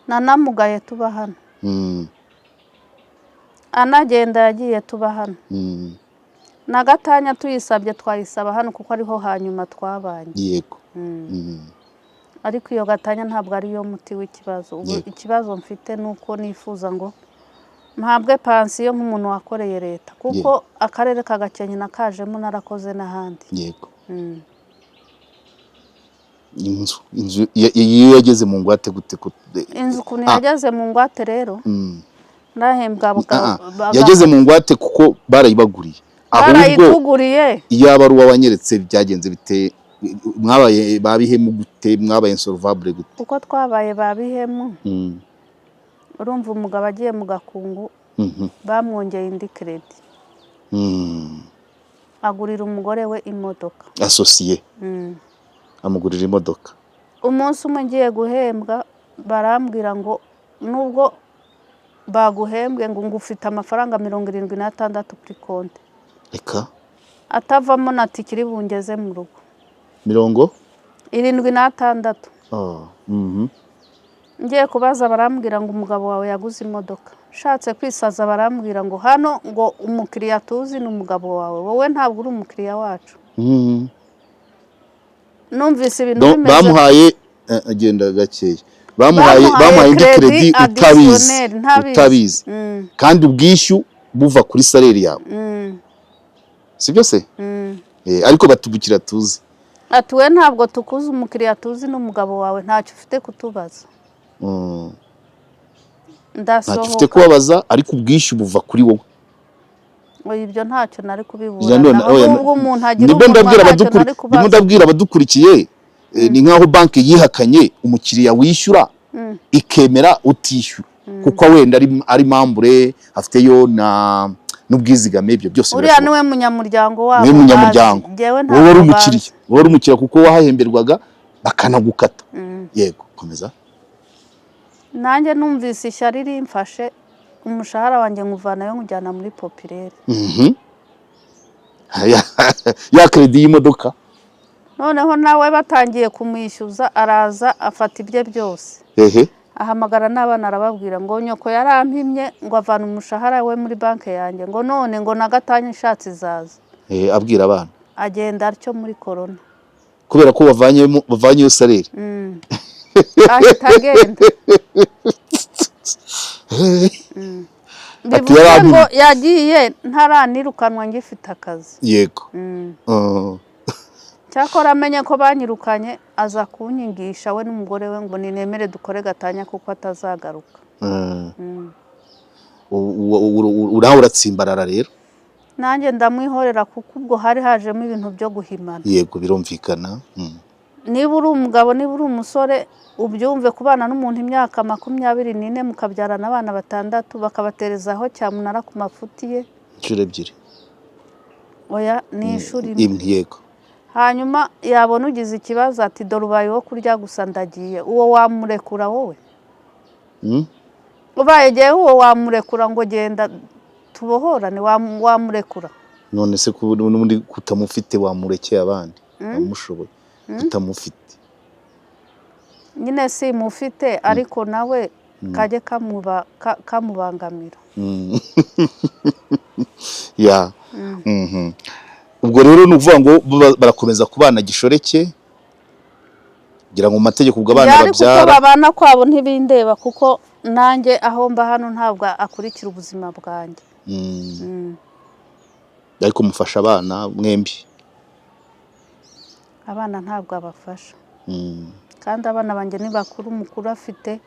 nanamugaye tuba hano. Anagenda yagiye tuba hano. Na gatanya tuyisabye twayisaba hano kuko ariho hanyuma twabanye. Ariko iyo gatanya ntabwo ariyo muti w'ikibazo ubu. Ikibazo mfite ni uko nifuza ngo mpabwe pansiyo nk'umuntu wakoreye leta, kuko akarere ka Gakenke nakajemo narakoze n'ahandi. Inzu iyo yageze mu ngwate gute Inzu ukuntu Ah. yageze mu ngwate rero, ndahembwa Yageze mu ngwate kuko barayibaguriye, ahubwo Barayituguriye. Iyo aba ari uwanyeretse, byagenze bite? Mwabaye ba bihemu gute? Mwabaye insolvable gute? Kuko twabaye ba bihemu, urumva umugabo agiye mu gakungu, bamwongeye indi crédit, agurira umugore we imodoka. Associé amugurira imodoka. Umunsi umwe ngiye guhembwa, barambwira ngo nubwo baguhembwe, ngo ufite amafaranga 76 kuri konti, Reka. atavamo na tike iri bungeze mu rugo. Mirongo 76. Oh. Ngiye kubaza, barambwira ngo umugabo wawe yaguze imodoka. Nshatse kwisaza, barambwira ngo hano ngo umukiriya tuzi ni umugabo wawe, wowe ntabwo uri umukiriya wacu. Numvise ibintu bimeze Bamuhaye agenda gakeya, bamuhaye Bamuhaye indi crédit crédit utabizi. additionnel, ntabizi. Utabizi. Kandi ubwishyu buva kuri salaire yawe. Sibyo se? Ariko batubukira tuzi. Ati: "We ntabwo tukuzi, umukiriya tuzi n'umugabo wawe, ntacyo ufite kutubaza." Ntacyo Ndasohoka. ufite kubabaza, ariko ubwishyu buva kuri wowe. Oya, ibyo ntacyo nari Ya kubibura. none, Naho oya, nubwo umuntu agira ndimo umunwa, ndabwira ntacyo nari ndimo kubaza. ndabwira abadukurikiye, ni nk'aho banki yihakanye umukiriya wishyura, ikemera utishyura kuko wenda ari membre, afiteyo na n'ubwizigame, ibyo byose Uriya birashoboka. niwe munyamuryango wabo Niwe munyamuryango. bazi. Njyewe Wowe ntabwo wari banzi. umukiriya, wowe wari umukiriya kuko wahahemberwaga bakanagukata. Yego, komeza. Nanjye numvise ishyari rimfashe, umushahara wanjye nkuvanayo nkujyana muri Populaire. Ya crédit y'imodoka. Noneho nawe batangiye kumwishyuza, araza afata ibye byose, ahamagara n'abana, arababwira ngo nyoko yarampimye, ngo avana umushahara we muri banki yanjye, ngo none ngo na gatanya ishatse izaza. Abwira abana. Agenda atyo muri korona. Kubera ko bavanyeyo salaire. Ahita agenda. Ati Bivuze ngo yarampimye. yagiye ntaranirukanwa, ngifite akazi. Cyakora amenye ko banyirukanye, aza kunyigisha we n'umugore we ngo ninemere dukore gatanya kuko atazagaruka. Nawe uratsimbarara rero. Nanjye ndamwihorera kuko ubwo hari hajemo ibintu byo guhimana. Yego, birumvikana. Niba uri umugabo, niba uri umusore, ubyumve, kubana n'umuntu imyaka 24 mukabyarana abana 6, bakabaterezaho cyamunara ku mafuti ye. Inshuro ebyiri. Oya, ni inshuro imwe. Imwe, yego. Hanyuma yabona ugize ikibazo ati dore ubaye uwo kurya gusa ndagiye, uwo wamurekura wowe? Ubaye jyewe uwo wamurekura ngo genda tubohorane, wamurekura? None se ko n'ubundi kutamufite wamurekeye abandi wamushoboye kutamufite? Nyine si mufite, ariko nawe kajye kamubangamira. Ya. Ubwo rero ni ukuvuga ngo barakomeza kubana gishoreke, kugira ngo mu mategeko ubwo abana Byari kuko babyara. Babana kwabo ntibindeba, kuko nanjye aho mba hano ntabwo akurikira ubuzima bwanjye. Ariko mufasha abana mwembi? Abana ntabwo abafasha. Kandi abana banjye ni bakuru, umukuru afite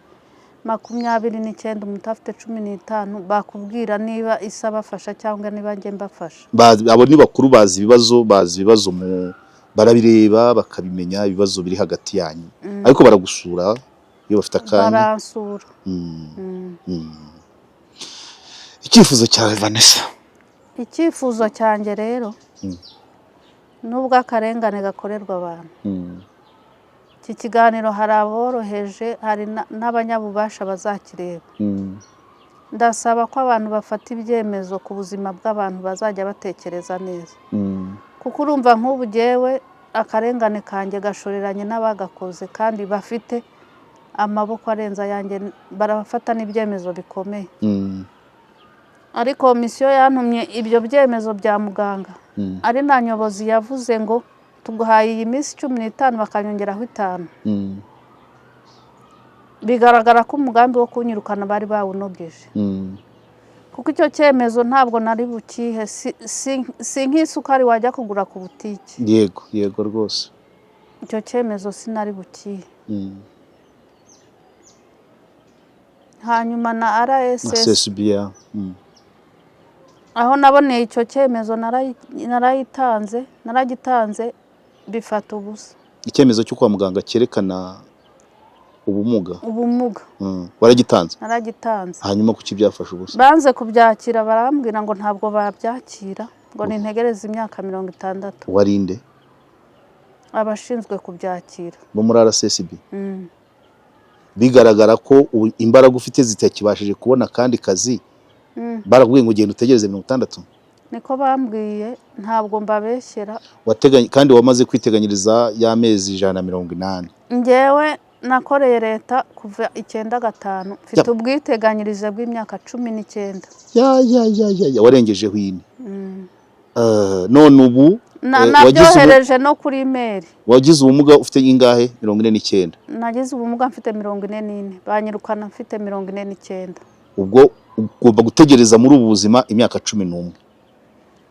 29, umuto afite 15, bakubwira niba isa abafasha cyangwa niba njye mbafasha. Abo ni bakuru, bazi ibibazo mu barabireba bakabimenya ibibazo biri hagati yanyu, ariko baragusura iyo bafite akanya? Baransura. Icyifuzo cyawe, Vanessa? Icyifuzo cyanjye rero, nubwo akarengane gakorerwa abantu, iki kiganiro hari aboroheje, hari n'abanyabubasha bazakireba. Ndasaba ko abantu bafata ibyemezo ku buzima bw'abantu bazajya batekereza neza, kuko urumva nk'ubu jyewe akarengane kanjye gashoreranye n'abagakoze kandi bafite amaboko arenze ayanjye, barafata n'ibyemezo bikomeye. Ariko misiyo yantumye ibyo byemezo bya muganga, ari na nyobozi yavuze ngo tuguhaye iyi minsi 15, bakanyongeraho 5. Bigaragara ko umugambi wo kunyirukana bari bawunogeje, kuko icyo cyemezo ntabwo nari bukihe, si nk'isukari wajya kugura ku butike. Yego yego rwose. Icyo cyemezo sinari bukihe. Hanyuma na RSS SSB ya. Aho naboneye icyo cyemezo narayitanze, naragitanze, bifata ubusa. Icyemezo cyo kwa muganga cyerekana ubumuga? Ubumuga. Waragitanze? Naragitanze. Hanyuma kuki byafashe ubusa? Banze kubyakira, barambwira ngo ntabwo babyakira, ngo nintegereze imyaka 60. Warinde? Abashinzwe kubyakira. Bo muri RSSB? Mm. Bigaragara ko ubu imbaraga ufite zitakibashije kubona akandi kazi, barakubwiye ngo genda utegereze 60? Niko bambwiye, ntabwo mbabeshyera. Kandi wamaze kwiteganyiriza y'amezi 180. Njyewe nakoreye leta kuva 95, mfite ubwiteganyirize bw'imyaka 19. Ya ya ya ya ya, warengejeho ine. None ubu Nabyohereje no kuri email. Wagize ubumuga ufite ingahe? 49? Nagize ubumuga mfite 44, banyirukana mfite 49. Ubwo ugomba gutegereza muri ubu buzima imyaka 11.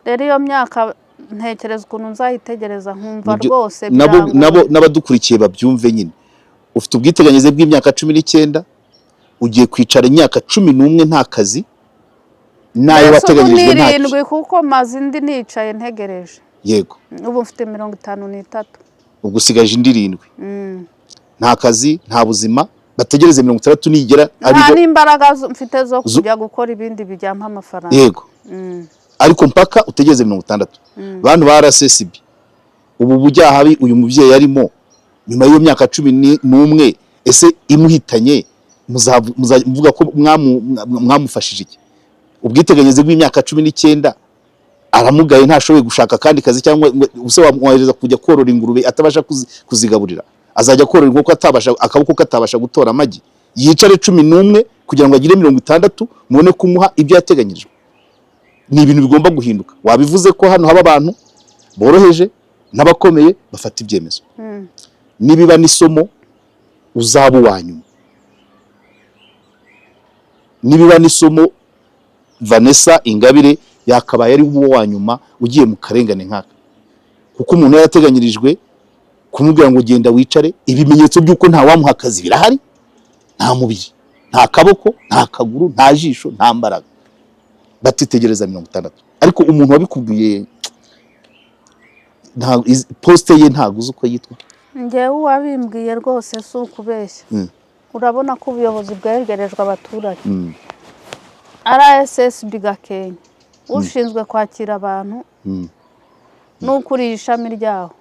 Rero iyo myaka ntekereza ukuntu nzayitegereza nkumva rwose nabo birangoye. Nabo n'abadukurikiye babyumve nyine, ufite ubwiteganyirize bw'imyaka 19, ugiye kwicara imyaka 11 nta kazi, n'ayo Mbese ubu wateganyirijwe ni ntacyo. 7, kuko maze indi nicaye ntegereje. Ubu mfite 53. Ubwo usigaje indi 7. Nta kazi, nta buzima, bategereze 60 nigera Nta aribwo n'imbaraga mfite zo kujya gukora ibindi bijyampa amafaranga. Ariko mpaka utegereze 60. Bantu ba RSSB, ubu bujyahabi uyu mubyeyi arimo nyuma y'iyo myaka 11, ese imuhitanye muzavuga ko mwamufashije iki? Ubwiteganyirize bw'imyaka 19, aramugaye, ntashoboye gushaka akandi kazi, cyangwa ubuse wamwohereza kujya korora ingurube atabasha kuzigaburira? Azajya korora inkoko atabasha, akaboko katabasha gutora amagi? Yicare 11 kugira ngo agire 60 mubone kumuha ibyo yateganyirijwe? Ni ibintu bigomba guhinduka. Wabivuze ko hano haba abantu boroheje n'abakomeye bafata ibyemezo. Nibiba n'isomo, uzaba uwa nyuma. Nibiba n'isomo, Vanessa Ingabire yakabaye ari uwo wa nyuma ugiye mu karengane nk'aka, kuko umuntu yarateganyirijwe, kumubwira ngo genda wicare, ibimenyetso by'uko nta wamuha akazi birahari: nta mubiri, nta kaboko, nta kaguru, nta jisho, nta mbaraga, batitegereza 60. Ariko umuntu wabikubwiye, poste ye ntabwo uzi uko yitwa? Njyewe uwabimbwiye rwose si ukubeshya. Urabona ko ubuyobozi bwegerejwe abaturage. RSSB Gakenke, ushinzwe kwakira abantu n'ukuriye ishami ryaho,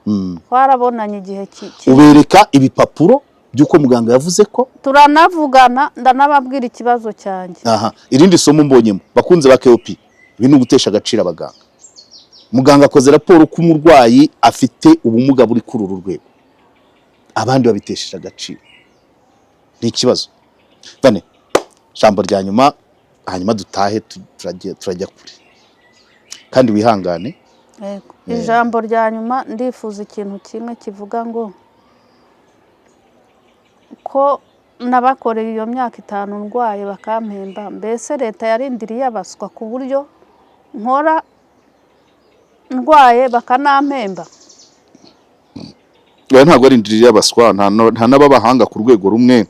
twarabonanye igihe Ubereka ibipapuro by'uko muganga yavuze ko turanavugana, ndanababwira ikibazo cyanjye. Aha, irindi somo mbonyemo, bakunze ba KOP, ibi ni ugutesha agaciro abaganga. Muganga akoze raporo ko umurwayi afite ubumuga buri kuri uru rwego, abandi babitesheje agaciro, ni ikibazo. Bane, ijambo rya nyuma, hanyuma dutahe, turajya kure, kandi wihangane. Yego. Ijambo rya nyuma, ndifuza ikintu kimwe kivuga ngo ko nabakoreye iyo myaka 5 ndwaye bakampemba, mbese leta yarindiriye abaswa ku buryo nkora ndwaye bakanampemba? Oya, ntabwo ari indiriri y'abaswa, nta n'ababahanga ku rwego rumwe.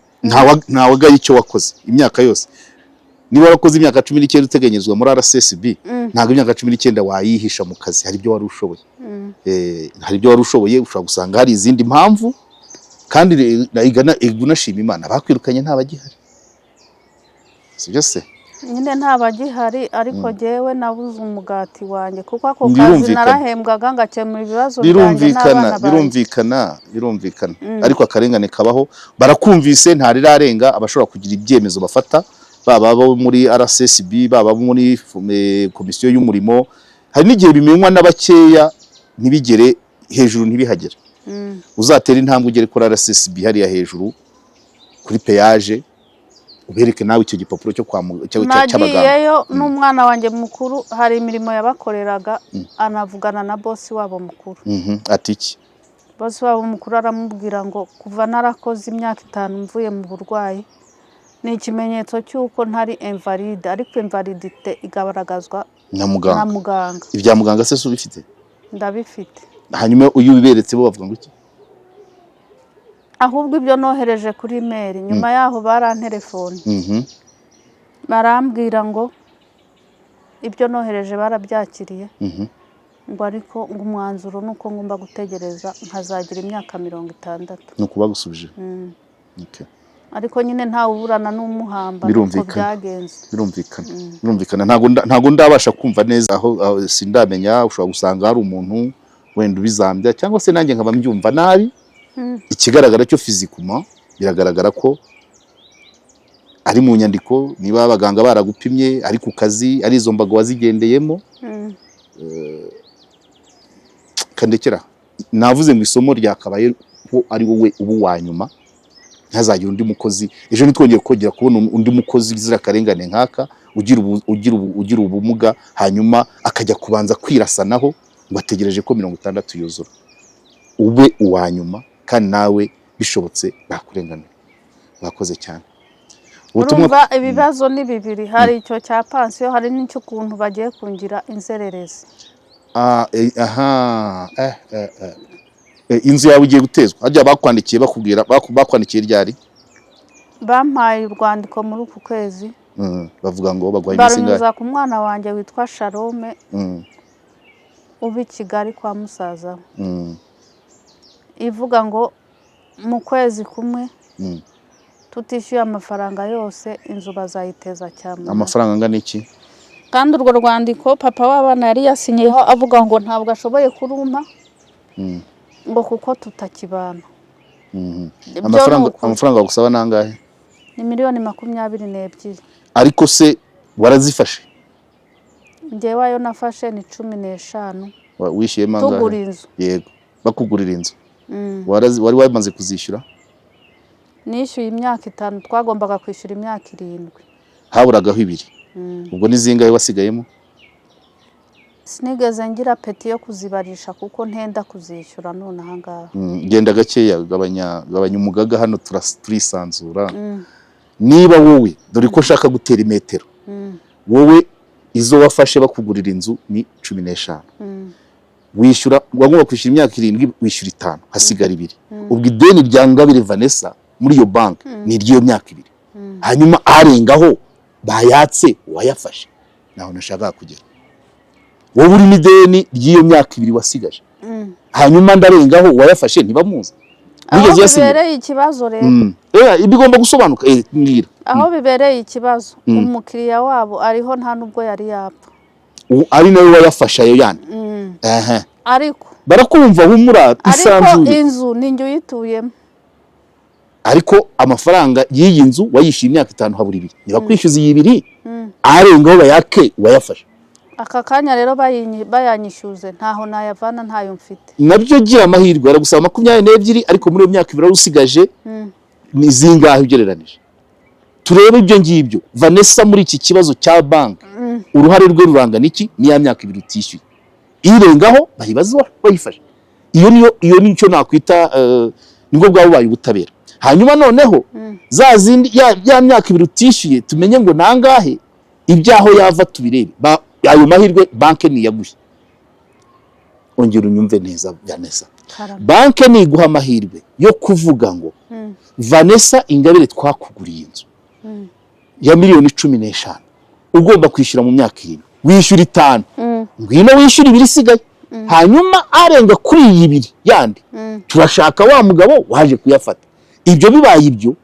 Ntawagaye icyo wakoze imyaka yose. Niba warakoze imyaka 19 uteganyirizwa muri RSSB, ntabwo imyaka 19 wayihisha mu kazi. Hari ibyo wari ushoboye. Hari ibyo wari ushoboye. Ushobora gusanga hari izindi mpamvu, kandi unashima Imana, bakwirukanye ntabagihari, sibyo se? Nyine ntabagihari, ariko jyewe nabuze umugati wanjye kuko ako kazi Birumvikana. narahembwaga ngakemura ibibazo byanjye Birumvikana. n'abana banjye. Birumvikana, birumvikana, ariko akarengane kabaho. Barakumvise, ntarirarenga. Abashobora kugira ibyemezo bafata, baba abo muri RSSB, baba abo muri komisiyo y'umurimo, hari n'igihe bimenywa na bakeya ntibigere hejuru, ntibihagere. Uzatera intambwe ugere kuri RSSB hariya hejuru kuri peyaje, ubereke nawe icyo gipapuro cyo kwa cy'abaganga. Nagiyeyo n'umwana wanjye mukuru, hari imirimo yabakoreraga, anavugana na bosi wabo mukuru. Ati iki? Bosi wabo mukuru aramubwira ngo kuva narakoze imyaka 5 mvuye mu burwayi ni ikimenyetso cy'uko ntari invalide, ariko invalidité igaragazwa Na na muganga. muganga. Ibya muganga se si ubifite? Ndabifite. Hanyuma iyo ubiberetse bo bavuga ngo iki? Ahubwo ibyo nohereje kuri email, nyuma yaho barantelefone, barambwira ngo ibyo nohereje barabyakiriye, ngo ariko ngo umwanzuro ni uko ngomba gutegereza nkazagira imyaka 60. Ni uku bagusubije? Okay. Ariko nyine ntawe uburana n'umuhamba, nuko Birumvikana. byagenze. Birumvikana, birumvikana. Ntabwo ndabasha kumva neza aho sindamenya. Ushobora gusanga hari umuntu wenda ubizambya, cyangwa se nanjye nkaba mbyumva nabi. Ikigaragara cyo, physiquement biragaragara ko ari mu nyandiko, niba abaganga baragupimye, ari ku kazi, ari izo mbago wazigendeyemo. Kandekera, navuze ngo isomo ryakabaye ko ari wowe uba uwa nyuma, ntihazagire undi mukozi ejo ntitwongere kongera kubona undi mukozi uzira akarengane nk'aka, ugira ubumuga, hanyuma akajya kubanza kwirasanaho ngo ategereje ko 60 yuzura. Ube uwa nyuma, kandi nawe bishobotse bakurenganura. Bakoze cyane. Ubutumwa. Urumva ibibazo ni bibiri: hari icyo cya pansiyo, hari n'icy'ukuntu bagiye kungira inzererezi. Ah, aha, inzu yawe igiye gutezwa. Harya bakwandikiye bakubwira, bakwandikiye ryari? Bampaye urwandiko muri uku kwezi. Bavuga ngo baguha iminsi ingahe? Barunyuza ku mwana wanjye witwa Shalome uba i Kigali kwa musaza we, ivuga ngo mu kwezi kumwe tutishyuye amafaranga yose, inzu bazayiteza cyamunara. Amafaranga angana iki? Kandi urwo rwandiko papa w'abana yari yasinyeho avuga ngo ntabwo ashoboye kurumpa, ngo kuko tutakibana. Ibyo ni Amafaranga ukuri. Amafaranga bagusaba ni angahe? Ni miliyoni 22. Ariko se warazifashe? Njyewe ayo nafashe ni 15. Wishyuyemo angahe? Tugura inzu. Yego, bakugurira inzu. Wari wamaze kuzishyura? Nishyuye imyaka 5, twagombaga kwishyura imyaka 7. Haburagaho ibiri. Ubwo ni zingahe wasigayemo? Sinigeze ngira appétit yo kuzibarisha kuko ntenda kuzishyura none aha ngaha. Genda gakeya, gabanya gabanya umugaga hano, turisanzura. Niba wowe, dore ko nshaka gutera imetero, wowe izo wafashe bakugurira inzu ni 15, wishyura, wagomba kwishyura imyaka 7, wishyura 5, hasigara 2. Ubwo ideni rya Ngabire Vanessa muri iyo banki ni iry'iyo myaka 2, hanyuma arengaho bayatse uwayafashe. Naho nashakaga kugera. Wowe urimo ideni ry'iyo myaka 2 wasigaje, hanyuma ndarengaho wayafashe ntibamuzi. Aho Wigeze uyasinyira? bibereye ikibazo rero, Bigomba gusobanuka. Mbwira. Aho bibereye ikibazo, umukiriya wabo ariho, nta nubwo yari yapfa. Ari nawe wayafashe ayo yandi. Aha. Ariko Barakumva, humura. Ariko Isanzure. inzu ni njye uyituyemo. Ariko amafaranga y'iyi nzu wayishyuye imyaka 5, habura 2. Ntibakwishyuza iyi 2, arengaho bayake wayafashe. Aka kanya rero bayanyishyuze ntaho nayavana, ntayo mfite. Nabyo gira amahirwe, baragusaba 22, ariko muri iyo myaka 2 wari usigaje ni zingahe ugereranije? Turebe ibyo ngibyo. Vanessa, muri iki kibazo cya banki, uruhare rwe rurangana iki? Ni ya myaka 2 utishyuye, irengaho bayibaza bayifashe. Iyo niyo, iyo nicyo nakwita nibwo bwaba bubaye ubutabera. Hanyuma noneho za zindi ya myaka 2 utishyuye, tumenye ngo nangahe, ibyaho yava tubirebe. Ayo mahirwe banki niyaguhe. Ongera unyumve neza, Vanessa. Karame. Banki niguha amahirwe yo kuvuga ngo: "Vanessa Ingabire, twakuguriye inzu ya miliyoni 15, ugomba kwishyura mu myaka 7, wishyura 5, ngwino wishyura 2 isigaye, hanyuma arenga kuri iyi 2 yandi turashaka wa mugabo waje kuyafata." Ibyo bibaye ibyo,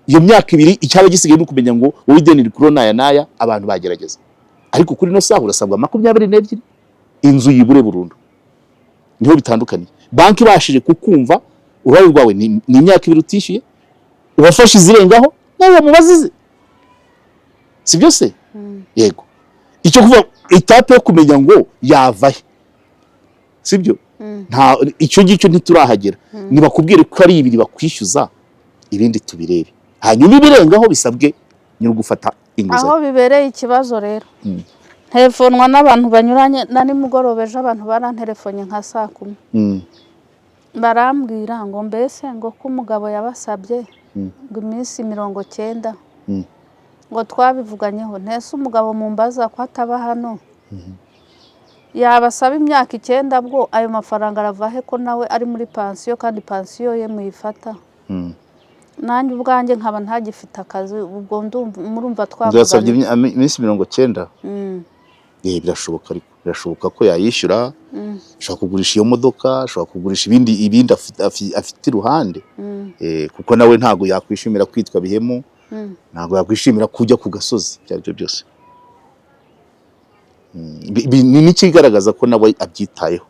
iyo myaka 2 icyaba gisigaye ni ukumenya ngo wowe ideni rikuru n'aya n'aya. Abantu bagerageza, ariko kuri ino saha urasabwa 22, inzu yibure burundu. Niho bitandukaniye. Banki ibashije kukumva, uruhare rwawe ni imyaka 2 utishyuye, uwafashe izirengaho nawe bamubazize, si byo se? Yego. Icyo kuvuga étape yo kumenya ngo yava he, sibyo? Nta icyo ngicyo ntiturahagera. Nibakubwire ko ari 2 bakwishyuza, ibindi tubirebe, hanyuma ibirengaho bisabwe nyiri gufata inguzanyo. Aho bibereye ikibazo rero, nterefonwa n'abantu banyuranye na nimugoroba. Ejo abantu baranterefonye nka saa 10, barambwira ngo mbese ngo ko umugabo yabasabye ngo iminsi 90, ngo twabivuganyeho. Ntese umugabo mumbaza ko ataba hano, yabasaba imyaka 9, bwo ayo mafaranga arava he, ko nawe ari muri pansiyo, kandi pansiyo ye muyifata, nanjye ubwanjye nkaba ntagifite akazi? Ubwo ndumva murumva Byasabye twavuganye. Iminsi 90. Birashoboka, ariko birashoboka ko yayishyura. Ashobora kugurisha iyo modoka, ashobora kugurisha ibindi afite iruhande. Kuko nawe ntabwo yakwishimira kwitwa bihemu, ntabwo yakwishimira kujya ku gasozi, ibyo ari byo byose. Ni n'ikigaragaza ko nawe abyitayeho,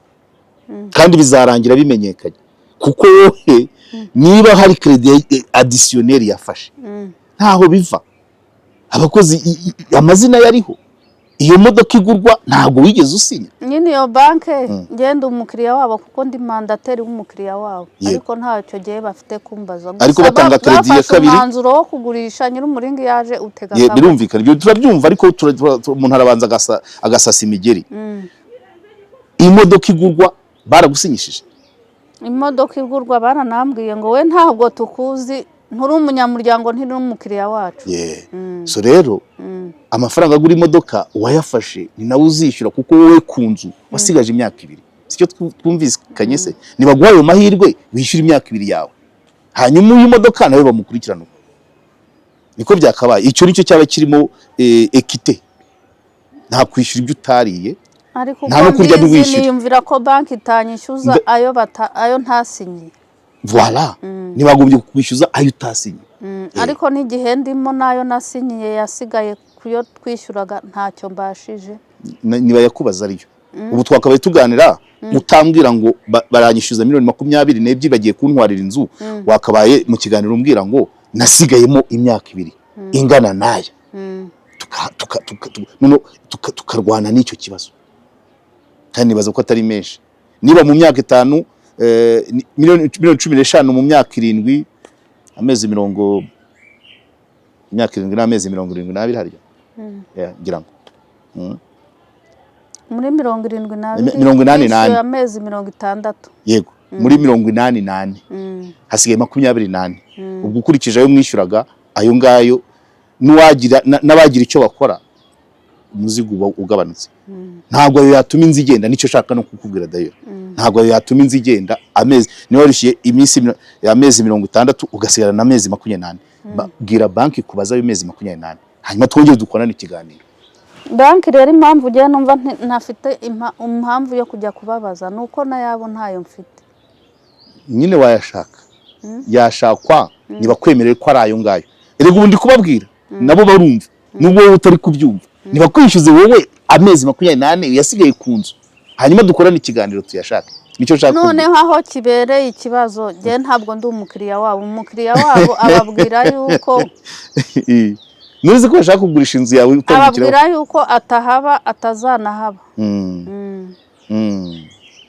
kandi bizarangira bimenyekanye, kuko wowe niba hari crédit additionnel yafashe, ntaho biva. Abakozi amazina yariho, iyo modoka igurwa ntabwo wigeze usinya. Nyine iyo banki ngenda umukiriya wabo, kuko ndi mandataire w'umukiriya wabo. Ariko ntacyo gihe bafite kumbaza. Ariko Gusa batanga crédit ya bafashe kabiri. umwanzuro wo kugurisha, nyir'umuringa yaje utega akaboko. Birumvikana, ibyo turabyumva, ariko umuntu arabanza agasasa imigeri. Imodoka igurwa baragusinyishije? Imodoka igurwa baranambwiye ngo: "We ntabwo tukuzi, nturi umunyamuryango, ntiri n'umukiriya wacu." Yeah. So rero amafaranga agura imodoka uwayafashe ni nawe uzishyura, kuko wowe ku nzu wasigaje imyaka 2. Sicyo twumvikanye se? Nibaguha ayo mahirwe wishyura imyaka 2 yawe, hanyuma uyu modoka nawe bamukurikirana uko. Niko byakabaye. Icyo nicyo cyaba kirimo équité. Nta kwishyura ibyo utariye. Ariko Nta no uko kurya mbizi, ntiwishyure. niyumvira ko banki itanyishyuza ayo ntasinyiye. Voilà, ntibagombye kukwishyuza ayo utasinye. Ariko n'igihe ndimo n'ayo nasinyiye yasigaye kuyo twishyuraga, ntacyo mbashije. Niba yakubaza ariyo, ubu twakabaye tuganira utambwira ngo baranyishyuza miliyoni 22 bagiye kuntwarira inzu. Wakabaye mu kiganiro umbwira ngo nasigayemo imyaka 2 ingana n'aya, noneho tukarwana n'icyo kibazo. Kandi nibaza ko atari menshi. Niba mu myaka 5 miliyoni 15 mu myaka 7, amezi mirongo, imyaka 7 n'amezi 72 harya? Yeah, ngira ngo Muri 72. 84. Nishyuye amezi 60. Yego, muri 84 hasigaye 24. Ubwo ukurikije ayo mwishyuraga, ayo ngayo, n'uwagira n'abagira icyo bakora, umuzigo uba ugabanutse. Ntabwo ayo yatuma inzu igenda, nicyo nshaka no kukubwira dayo. Ntabwo ayo yatuma inzu igenda. Amezi niba warishyuye iminsi amezi 60, ugasigarana amezi 24. Bwira banki kubaza ayo mezi 24, hanyuma twongere dukorane ikiganiro. Banki rero, impamvu ugiye numva ntafite impamvu yo kujya kubabaza ni uko n'ayabo ntayo mfite. Nyine wayashaka, yashakwa, ntibakwemerere ko ari ayo ngayo. Erega ubu ndi kubabwira nabo barumva, nubwo wowe utari kubyumva. Ntibakwishyuze wowe amezi 24 yasigaye ku nzu, hanyuma dukorane ikiganiro tuyashake. Nicyo nshaka kuvuga. Noneho aho kibereye ikibazo, njye ntabwo ndi umukiriya wabo. Umukiriya wabo ababwira yuko Ntuzi ko bashaka kugurisha inzu yawe utari umukiriya? Ababwira yuko atahaba, atazanahaba.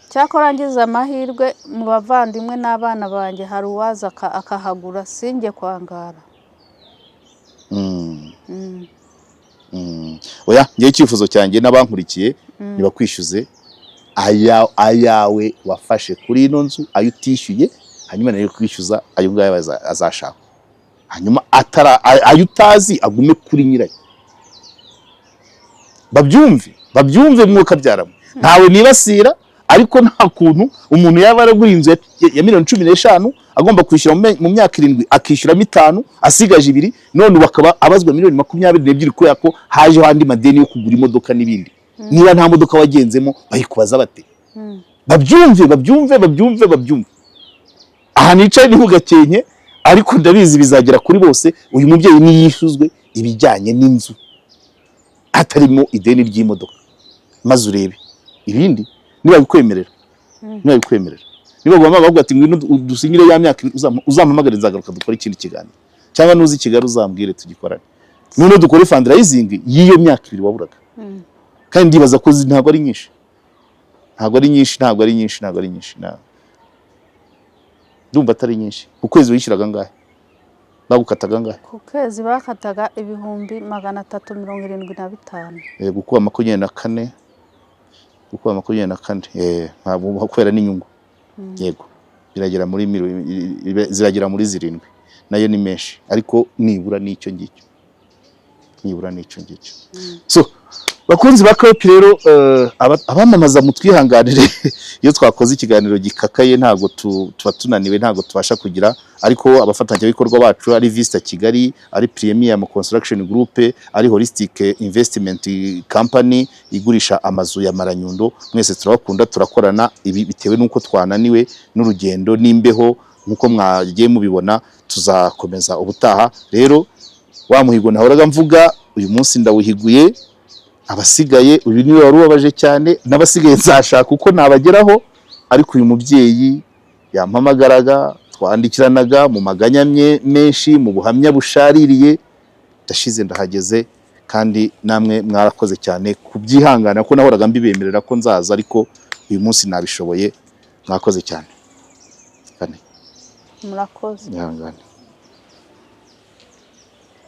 Cyakora ngize amahirwe mu bavandimwe n'abana banjye hari uwaza akahagura, sinjye kwangara. Oya, ngewe icyifuzo cyanjye n'abankurikiye, ntibakwishyuze ayawe wafashe kuri ino nzu, ayo utishyuye, hanyuma nayo kwishyuza ayo ngayo azashakwa, hanyuma atara ayo utazi agume kuri nyirayo. Babyumve, babyumve, mwuka byaramwe. Ntawe nibasira, ariko nta kuntu umuntu yaba yaragura inzu ya miliyoni 15, agomba kwishyura mu myaka 7, akishyuramo 5, asigaje 2, none ubu akaba abazwa miliyoni 22 kubera ko hajeho andi madeni yo kugura imodoka n'ibindi. Niba nta modoka wagenzemo, bayikubaza bate? Babyumve, babyumve, babyumve, babyumve. Aha nicaye ni mu Gakenke, ariko ndabizi bizagera kuri bose. Uyu mubyeyi niyishyuzwe ibijyanye n'inzu hatarimo ideni ry'imodoka, maze urebe ibindi niba bikwemerera. Niba bikwemerera, niba bagomba bavuga ati ngwino dusinyire ya myaka 2, uzampamagare, nzagaruka dukore ikindi kiganiro, cyangwa nuza i Kigali uzambwire tugikorane, noneho dukore fundraising y'iyo myaka 2 waburaga. Kandi ndibaza ko ntabwo ari nyinshi, ntabwo ari nyinshi, ntabwo ari nyinshi, ntabwo ari nyinshi. Ndumva atari nyinshi. Ku kwezi wishyuraga angahe? Bagukataga angahe? Ku kwezi bakataga 375 000. Gukuba 24, gukuba 24, ntabwo kubera n'inyungu, yego, biragera muri ziragera muri 7, nayo ni menshi, ariko nibura n'icyo ngicyo, nibura n'icyo ngicyo. So bakunzi ba Kopi rero, abamamaza mutwihanganire, iyo twakoze ikiganiro gikakaye ntabwo tuba tunaniwe, ntabwo tubasha kugira. Ariko abafatanyabikorwa bacu, ari Vista Kigali, ari Premium Construction Group, ari Holistic Investment Company igurisha amazu ya Maranyundo, mwese turabakunda, turakorana. Ibi bitewe n'uko twananiwe n'urugendo n'imbeho nk'uko mwagiye mubibona. Tuzakomeza ubutaha. Rero wa muhigo nahoraga mvuga, uyu munsi ndawuhiguye. Abasigaye, uyu niwe wari ubabaje cyane, n'abasigaye nzashaka uko nabageraho. Ariko uyu mubyeyi yampamagaraga, twandikiranaga mu maganya menshi, mu buhamya bushaririye. Ndashize, ndahageze, kandi namwe mwarakoze cyane kubyihangana ko nahoraga mbibemerera ko nzaza, ariko uyu munsi nabishoboye. Mwakoze cyane. Kane. Murakoze. Ihangane.